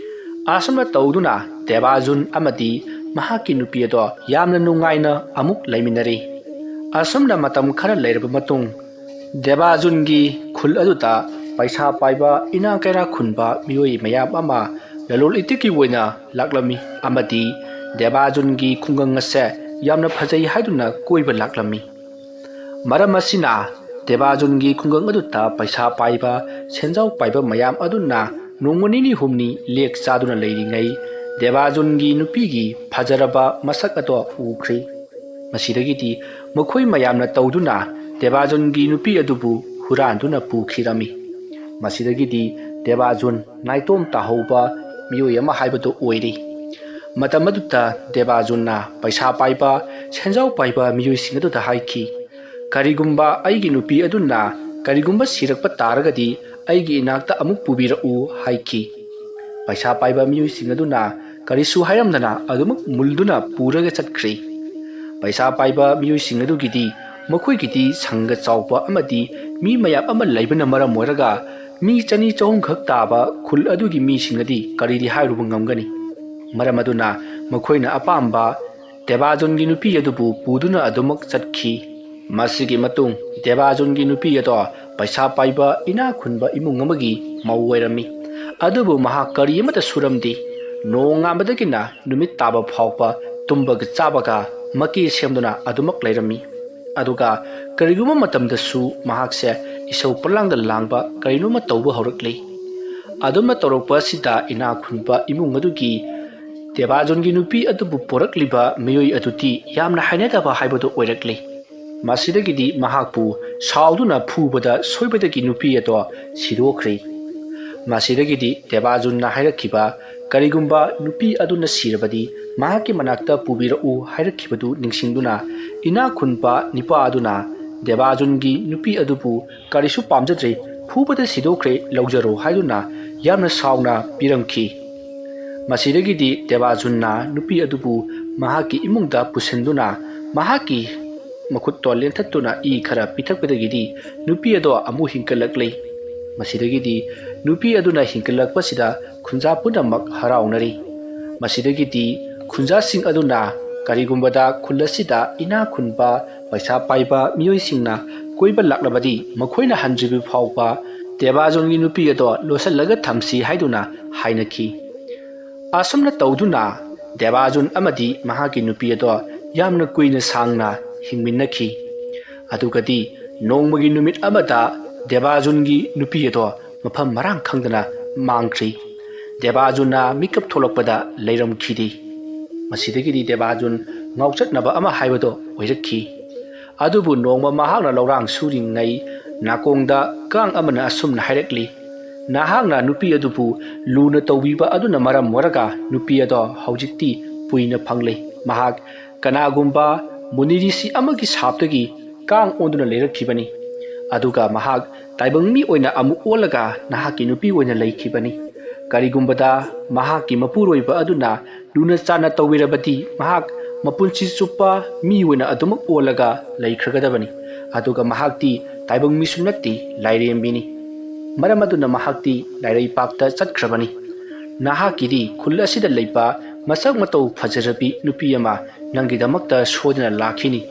ꯑꯁꯨꯝꯅ ꯇꯧꯗꯨꯅ ꯗꯦꯕꯥꯖꯨꯟ ꯑꯃꯗꯤ ꯃꯍꯥꯛꯀꯤ ꯅꯨꯄꯤ ꯑꯗꯣ ꯌꯥꯝꯅ ꯅꯨꯡꯉꯥꯏꯅ ꯑꯃꯨꯛ ꯂꯩꯃꯤꯟꯅꯔꯤ꯫ ꯑꯁꯨꯝꯅ ꯃꯇꯝ ꯈꯔ ꯂꯩꯔꯕ ꯃꯇꯨꯡ, ꯗꯦꯕꯥꯖꯨꯟꯒꯤ ꯈꯨꯜ ꯑꯗꯨꯗ ꯄꯩꯁꯥ ꯄꯥꯏꯕ, ꯏꯅꯥ ꯀꯩꯔꯥ ꯈꯨꯟꯕ ꯃꯤꯑꯣꯏ ꯃꯌꯥꯝ ꯑꯃ ꯂꯂꯣꯟ ꯏꯇꯤꯛꯀꯤ ꯑꯣꯏꯅ ꯂꯥꯛꯂꯝꯃꯤ, ꯑꯃꯗꯤ ꯗꯦꯕꯥꯖꯨꯟꯒꯤ ꯈꯨꯡꯒꯪ ꯑꯁꯦ ꯌꯥꯝꯅ ꯐꯖꯩ ꯍꯥꯏꯗꯨꯅ ꯀꯣꯏꯕ ꯂꯥꯛꯂꯝꯃꯤ꯫ ꯃꯔꯝ ꯑꯁꯤꯅ ꯗꯦꯕꯥꯖꯨꯟꯒꯤ ꯈꯨꯡꯒꯪ ꯑꯗꯨꯗ ꯄꯩꯁꯥ ꯄꯥꯏꯕ, ꯁꯦꯟꯖꯥꯎ ꯄꯥꯏꯕ ꯃꯌꯥꯝ ꯑꯗꯨꯅ ꯅꯣꯡꯃ ꯅꯤꯅꯤ ꯍꯨꯝꯅꯤ ꯂꯦꯛ ꯆꯥꯗꯨꯅ ꯂꯩꯔꯤꯉꯩ, ꯗꯦꯕꯥꯖꯨꯟꯒꯤ ꯅꯨꯄꯤꯒꯤ ꯐꯖꯔꯕ ꯃꯁꯛ ꯑꯗꯣ ꯎꯈ꯭ꯔꯤ꯫ ꯃꯁꯤꯗꯒꯤꯗꯤ ꯃꯈꯣꯏ ꯃꯌꯥꯝꯅ ꯇꯧꯗꯨꯅ ꯗꯦꯕꯥꯖꯨꯟꯒꯤ ꯅꯨꯄꯤ ꯑꯗꯨꯕꯨ ꯍꯨꯔꯥꯟꯗꯨꯅ ꯄꯨꯈꯤꯔꯝꯃꯤ꯫ ꯃꯁꯤꯗꯒꯤꯗꯤ ꯗꯦꯕꯥꯖꯨꯟ ꯅꯥꯏꯇꯣꯝ ꯇꯥꯍꯧꯕ ꯃꯤꯑꯣꯏ ꯑꯃ ꯍꯥꯏꯕꯗꯨ ꯑꯣꯏꯔꯤ꯫ ꯃꯇꯝ ꯑꯗꯨꯗ ꯗꯦꯕꯥꯖꯨꯟꯅ ꯄꯩꯁꯥ ꯄꯥꯏꯕ, ꯁꯦꯟꯖꯥꯎ ꯄꯥꯏꯕ ꯃꯤꯑꯣꯏꯁꯤꯡ ꯑꯗꯨꯗ ꯍꯥꯏꯈꯤ, "ꯀꯔꯤꯒꯨꯝꯕ ꯑꯩꯒꯤ ꯅꯨꯄꯤ ꯑꯗꯨꯅ ꯀꯔꯤꯒꯨꯝꯕ ꯁꯤꯔꯛꯄ ꯇꯥꯔꯒꯗꯤ ꯑꯩꯒꯤ ꯏꯅꯥꯛꯇ ꯑꯃꯨꯛ ꯄꯨꯕꯤꯔꯛꯎ" ꯍꯥꯏꯈꯤ꯫ ꯄꯩꯁꯥ ꯄꯥꯏꯕ ꯃꯤꯑꯣꯏꯁꯤꯡ ꯑꯗꯨꯅ ꯀꯔꯤꯁꯨ ꯍꯥꯏꯔꯝꯗꯅ ꯑꯗꯨꯃꯛ ꯃꯨꯜꯗꯨꯅ ꯄꯨꯔꯒ ꯆꯠꯈ꯭ꯔꯤ꯫ ꯄꯩꯁꯥ ꯄꯥꯏꯕ ꯃꯤꯑꯣꯏꯁꯤꯡ ꯑꯗꯨꯒꯤꯗꯤ ꯃꯈꯣꯏꯒꯤꯗꯤ ꯁꯪꯒ ꯆꯥꯎꯕ ꯑꯃꯗꯤ ꯃꯤ ꯃꯌꯥꯝ ꯑꯃ ꯂꯩꯕꯅ ꯃꯔꯝ ꯑꯣꯏꯔꯒ ꯃꯤ ꯆꯅꯤ ꯆꯍꯨꯝ ꯈꯛ ꯇꯥꯕ ꯈꯨꯜ ꯑꯗꯨꯒꯤ ꯃꯤꯁꯤꯡ ꯑꯗꯤ ꯀꯔꯤꯗꯤ ꯍꯥꯏꯔꯨꯕ ꯉꯝꯒꯅꯤ? ꯃꯔꯝ ꯑꯗꯨꯅ ꯃꯈꯣꯏꯅ ꯑꯄꯥꯝꯕ ꯗꯦꯕꯥꯖꯨꯟꯒꯤ ꯅꯨꯄꯤ ꯑꯗꯨꯕꯨ ꯄꯨꯗꯨꯅ ꯑꯗꯨꯃꯛ ꯆꯠꯈꯤ꯫ ꯃꯁꯤꯒꯤ ꯃꯇꯨꯡ ꯗꯦꯕꯥꯖꯨꯟꯒꯤ ꯅꯨꯄꯤ ꯑꯗꯣ ꯄꯩꯁꯥ ꯄꯥꯏꯕ ꯏꯅꯥꯛ ꯈꯨꯟꯕ ꯏꯃꯨꯡ ꯑꯃꯒꯤ ꯃꯧ ꯑꯣꯏꯔꯝꯃꯤ꯫ ꯑꯗꯨꯕꯨ ꯃꯍꯥꯛ ꯀꯔꯤ ꯑꯃꯠꯇ ꯁꯨꯔꯝꯗꯦ꯫ ꯅꯣꯡꯉꯥꯟꯕꯗꯒꯤꯅ ꯅꯨꯃꯤꯠ ꯇꯥꯕ ꯐꯥꯎꯕ ꯇꯨꯝꯕꯒ ꯆꯥꯕꯒ ꯃꯀꯦ ꯁꯦꯝꯗꯨꯅ ꯑꯗꯨꯃꯛ ꯂꯩꯔꯝꯃꯤ꯫ ꯑꯗꯨꯒ ꯀꯔꯤꯒꯨꯝꯕ ꯃꯇꯝꯗꯁꯨ ꯃꯍꯥꯛꯁꯦ ꯏꯁꯧ ꯄꯂꯥꯡꯗ ꯂꯥꯡꯕ ꯀꯔꯤꯅꯣꯃ ꯇꯧꯕ ꯍꯧꯔꯛꯂꯤ꯫ ꯑꯗꯨꯝꯅ ꯇꯧꯔꯛꯄ ꯑꯁꯤꯗ ꯏꯅꯥꯛ ꯈꯨꯟꯕ ꯏꯃꯨꯡ ꯑꯗꯨꯒꯤ ꯗꯦꯕꯥꯖꯨꯟꯒꯤ ꯅꯨꯄꯤ ꯑꯗꯨꯕꯨ ꯄꯣꯔꯛꯂꯤꯕ ꯃꯤꯑꯣꯏ ꯑꯗꯨꯗꯤ ꯌꯥꯝꯅ ꯍꯩꯅꯗꯕ ꯍꯥꯏꯕꯗꯨ ꯑꯣꯏꯔꯛꯂꯤ꯫ ꯃꯁꯤꯗꯒꯤꯗꯤ ꯃꯍꯥꯛꯄꯨ ꯁꯥꯎꯗꯨꯅ ꯐꯨꯕꯗ ꯁꯣꯏꯕꯗꯒꯤ ꯅꯨꯄꯤ ꯑꯗꯣ ꯁꯤꯗꯣꯛꯈ꯭ꯔꯦ꯫ ꯃꯁꯤꯗꯒꯤꯗꯤ ꯗꯦꯕꯥꯖꯨꯟꯅ ꯍꯥꯏꯔꯛꯈꯤꯕ, ꯀꯔꯤꯒꯨꯝꯕ ꯅꯨꯄꯤ ꯑꯗꯨꯅ ꯁꯤꯔꯕꯗꯤ ꯃꯍꯥꯛꯀꯤ ꯃꯅꯥꯛꯇ ꯄꯨꯕꯤꯔꯛꯎ ꯍꯥꯏꯔꯛꯈꯤꯕꯗꯨ ꯅꯤꯡꯁꯤꯡꯗꯨꯅ ꯏꯅꯥꯛ ꯈꯨꯟꯕ ꯅꯤꯄꯥ ꯑꯗꯨꯅ ꯗꯦꯕꯥꯖꯨꯟꯒꯤ ꯅꯨꯄꯤ ꯑꯗꯨꯕꯨ ꯀꯔꯤꯁꯨ ꯄꯥꯝꯖꯗ꯭ꯔꯦ, ꯐꯨꯕꯗ ꯁꯤꯗꯣꯛꯈ꯭ꯔꯦ, ꯂꯧꯖꯔꯣ ꯍꯥꯏꯗꯨꯅ ꯌꯥꯝꯅ ꯁꯥꯎꯅ ꯄꯤꯔꯝꯈꯤ꯫ ꯃꯁꯤꯗꯒꯤꯗꯤ ꯗꯦꯕꯥꯖꯨꯟꯅ ꯅꯨꯄꯤ ꯑꯗꯨꯕꯨ ꯃꯍꯥꯛꯀꯤ ꯏꯃꯨꯡꯗ ꯄꯨꯁꯤꯟꯗꯨꯅ ꯃꯍꯥꯛꯀꯤ ꯃꯈꯨꯠꯇꯣ ꯂꯦꯟꯊꯠꯇꯨꯅ ꯏ ꯈꯔ ꯄꯤꯊꯛꯄꯗꯒꯤꯗꯤ ꯅꯨꯄꯤ ꯑꯗꯣ ꯑꯃꯨꯛ ꯍꯤꯡꯒꯠꯂꯛꯂꯤ꯫ ꯃꯁꯤꯗꯒꯤꯗꯤ ꯅꯨꯄꯤ ꯑꯗꯨꯅ ꯍꯤꯡꯒꯠꯂꯛꯄꯁꯤꯗ ꯈꯨꯟꯖꯥ ꯄꯨꯝꯅꯃꯛ ꯍꯔꯥꯎꯅꯔꯤ꯫ ꯃꯁꯤꯗꯒꯤꯗꯤ ꯈꯨꯟꯖꯥꯁꯤꯡ ꯑꯗꯨꯅ ꯀꯔꯤꯒꯨꯝꯕꯗ ꯈꯨꯜ ꯑꯁꯤꯗ ꯏꯅꯥꯛ ꯈꯨꯟꯕ, ꯄꯩꯁꯥ ꯄꯥꯏꯕ ꯃꯤꯑꯣꯏꯁꯤꯡꯅ ꯀꯣꯏꯕ ꯂꯥꯛꯂꯕꯗꯤ ꯃꯈꯣꯏꯅ ꯍꯟꯗ꯭ꯔꯤꯕ ꯐꯥꯎꯕ ꯗꯦꯕꯥꯖꯣꯟꯒꯤ ꯅꯨꯄꯤ ꯑꯗꯣ ꯂꯣꯠꯁꯤꯜꯂꯒ ꯊꯝꯁꯤ ꯍꯥꯏꯗꯨꯅ ꯍꯥꯏꯅꯈꯤ꯫ ꯑꯁꯨꯝꯅ ꯇꯧꯗꯨꯅ ꯗꯦꯕꯥꯖꯨꯟ ꯑꯃꯗꯤ ꯃꯍꯥꯛꯀꯤ ꯅꯨꯄꯤ ꯑꯗꯣ ꯌꯥꯝꯅ ꯀꯨꯏꯅ ꯁꯥꯡꯅ ꯍꯤꯡꯃꯤꯟꯅꯈꯤ꯫ ꯑꯗꯨꯒꯗꯤ ꯅꯣꯡꯃꯒꯤ ꯅꯨꯃꯤꯠ ꯑꯃꯗ ꯗꯦꯕꯥꯖꯨꯟꯒꯤ ꯅꯨꯄꯤ ꯑꯗꯣ ꯃꯐꯝ ꯃꯔꯥꯡ ꯈꯪꯗꯅ ꯃꯥꯡꯈ꯭ꯔꯤ꯫ ꯗꯦꯕꯥꯖꯨꯟꯅ ꯃꯤꯀꯞ ꯊꯣꯛꯂꯛꯄꯗ ꯂꯩꯔꯝꯈꯤꯗꯦ꯫ ꯃꯁꯤꯗꯒꯤꯗꯤ ꯗꯦꯕꯥꯖꯨꯟ ꯉꯥꯎꯆꯠꯅꯕ ꯑꯃ ꯍꯥꯏꯕꯗꯣ ꯑꯣꯏꯔꯛꯈꯤ꯫ ꯑꯗꯨꯕꯨ ꯅꯣꯡꯃ ꯃꯍꯥꯛꯅ ꯂꯧꯔꯥꯡ ꯁꯨꯔꯤꯉꯩ ꯅꯥꯀꯣꯡꯗ ꯀꯥꯡ ꯑꯃꯅ ꯑꯁꯨꯝꯅ ꯍꯥꯏꯔꯛꯂꯤ, "ꯅꯍꯥꯛꯅ ꯅꯨꯄꯤ ꯑꯗꯨꯕꯨ ꯂꯨꯅ ꯇꯧꯕꯤꯕ ꯑꯗꯨꯅ ꯃꯔꯝ ꯑꯣꯏꯔꯒ ꯅꯨꯄꯤ ꯑꯗꯣ ꯍꯧꯖꯤꯛꯇꯤ ꯄꯨꯏꯅ ꯐꯪꯂꯦ꯫ ꯃꯍꯥꯛ ꯀꯅꯥꯒꯨꯝꯕ ꯃꯨꯅꯤꯔꯤꯁꯤ ꯑꯃꯒꯤ ꯁꯥꯞꯇꯒꯤ ꯀꯥꯡ ꯑꯣꯟꯗꯨꯅ ꯂꯩꯔꯛꯈꯤꯕꯅꯤ꯫ ꯑꯗꯨꯒ ꯃꯍꯥꯛ ꯇꯥꯏꯕꯪ ꯃꯤ ꯑꯣꯏꯅ ꯑꯃꯨꯛ ꯑꯣꯜꯂꯒ ꯅꯍꯥꯛꯀꯤ ꯅꯨꯄꯤ ꯑꯣꯏꯅ ꯂꯩꯈꯤꯕꯅꯤ꯫ ꯀꯔꯤꯒꯨꯝꯕꯗ ꯃꯍꯥꯛꯀꯤ ꯃꯄꯨꯔꯣꯏꯕ ꯑꯗꯨꯅ ꯂꯨꯅ ꯆꯥꯟꯅ ꯇꯧꯕꯤꯔꯕꯗꯤ ꯃꯍꯥꯛ ꯃꯄꯨꯟꯁꯤ ꯆꯨꯞꯄ ꯃꯤ ꯑꯣꯏꯅ ꯑꯗꯨꯃꯛ ꯑꯣꯜꯂꯒ ꯂꯩꯈ꯭ꯔꯒꯗꯕꯅꯤ꯫ ꯑꯗꯨꯒ ꯃꯍꯥꯛꯇꯤ ꯇꯥꯏꯕꯪ ꯃꯤꯁꯨ ꯅꯠꯇꯦ, ꯂꯥꯏꯔꯦꯝꯕꯤꯅꯤ꯫ ꯃꯔꯝ ꯑꯗꯨꯅ ꯃꯍꯥꯛꯇꯤ ꯂꯥꯏꯔꯩꯄꯥꯛꯇ ꯆꯠꯈ꯭ꯔꯕꯅꯤ꯫ ꯅꯍꯥꯛꯀꯤꯗꯤ ꯈꯨꯜ ꯑꯁꯤꯗ ꯂꯩꯕ ꯃꯁꯛ ꯃꯇꯧ ꯐꯖꯔꯕꯤ ꯅꯨꯄꯤ ꯑꯃ ꯅꯪꯒꯤꯗꯃꯛꯇ ꯁꯣꯏꯗꯅ ꯂꯥꯛꯈꯤꯅꯤ꯫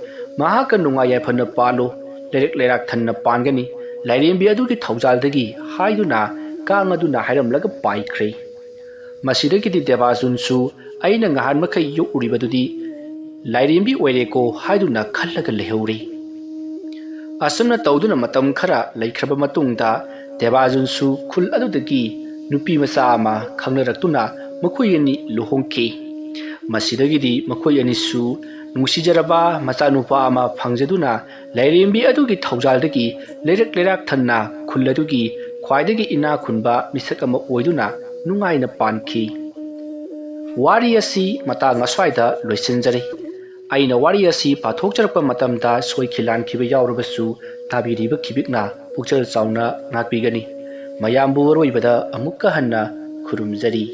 ꯃꯍꯥꯛꯀ ꯅꯨꯡꯉꯥꯏ ꯌꯥꯏꯐꯅ ꯄꯥꯜꯂꯨ, ꯂꯩꯔꯛ ꯂꯩꯔꯥꯛ ꯊꯟꯅ ꯄꯥꯟꯒꯅꯤ꯫ ꯂꯥꯏꯔꯦꯝꯕꯤ ꯑꯗꯨꯒꯤ ꯊꯧꯖꯥꯜꯗꯒꯤ ꯍꯥꯏꯗꯨꯅ ꯀꯥꯡ ꯑꯗꯨꯅ ꯍꯥꯏꯔꯝꯂꯒ ꯄꯥꯏꯈ꯭ꯔꯦ꯫ ꯃꯁꯤꯗꯒꯤꯗꯤ ꯗꯦꯕꯥꯖꯨꯟꯁꯨ ꯑꯩꯅ ꯉꯍꯥꯟ ꯃꯈꯩ ꯌꯣꯛꯎꯔꯤꯕꯗꯨꯗꯤ ꯂꯥꯏꯔꯦꯝꯕꯤ ꯑꯣꯏꯔꯦꯀꯣ ꯍꯥꯏꯗꯨꯅ ꯈꯜꯂꯒ ꯂꯩꯍꯧꯔꯦ꯫ ꯑꯁꯨꯝꯅ ꯇꯧꯗꯨꯅ ꯃꯇꯝ ꯈꯔ ꯂꯩꯈ꯭ꯔꯕ ꯃꯇꯨꯡꯗ ꯗꯦꯕꯥꯖꯨꯟꯁꯨ ꯈꯨꯜ ꯑꯗꯨꯗꯒꯤ ꯅꯨꯄꯤ ꯃꯆꯥ ꯑꯃ ꯈꯪꯅꯔꯛꯇꯨꯅ ꯃꯈꯣꯏ ꯑꯅꯤ ꯂꯨꯍꯣꯡꯈꯤ꯫ ꯃꯁꯤꯗꯒꯤꯗꯤ ꯃꯈꯣꯏ ꯑꯅꯤꯁꯨ ꯅꯨꯡꯁꯤꯖꯔꯕ ꯃꯆꯥꯅꯨꯄꯥ ꯑꯃ ꯐꯪꯖꯗꯨꯅ ꯂꯥꯏꯔꯦꯝꯕꯤ ꯑꯗꯨꯒꯤ ꯊꯧꯖꯥꯜꯗꯒꯤ ꯂꯩꯔꯛ ꯂꯩꯔꯥꯛ ꯊꯟꯅ ꯈꯨꯜ ꯑꯗꯨꯒꯤ ꯈ꯭ꯋꯥꯏꯗꯒꯤ ꯏꯅꯥ ꯈꯨꯟꯕ ꯃꯤꯁꯛ ꯑꯃ ꯑꯣꯏꯗꯨꯅ ꯅꯨꯡꯉꯥꯏꯅ ꯄꯥꯟꯈꯤ꯫ ꯋꯥꯔꯤ ꯑꯁꯤ ꯃꯇꯥꯡ ꯑꯁ꯭ꯋꯥꯏꯗ ꯂꯣꯏꯁꯤꯟꯖꯔꯤ꯫ ꯑꯩꯅ ꯋꯥꯔꯤ ꯑꯁꯤ ꯄꯥꯊꯣꯛꯆꯔꯛꯄ ꯃꯇꯝꯗ ꯁꯣꯏꯈꯤ ꯂꯥꯟꯈꯤꯕ ꯌꯥꯎꯔꯕꯁꯨ ꯇꯥꯕꯤꯔꯤꯕ ꯈꯤꯕꯤꯛꯅ ꯄꯨꯛꯆꯦꯜ ꯆꯥꯎꯅ ꯉꯥꯛꯄꯤꯒꯅꯤ꯫ ꯃꯌꯥꯝꯕꯨ ꯑꯔꯣꯏꯕꯗ ꯑꯃꯨꯛꯀ ꯍꯟꯅ ꯈꯨꯔꯨꯝꯖꯔꯤ꯫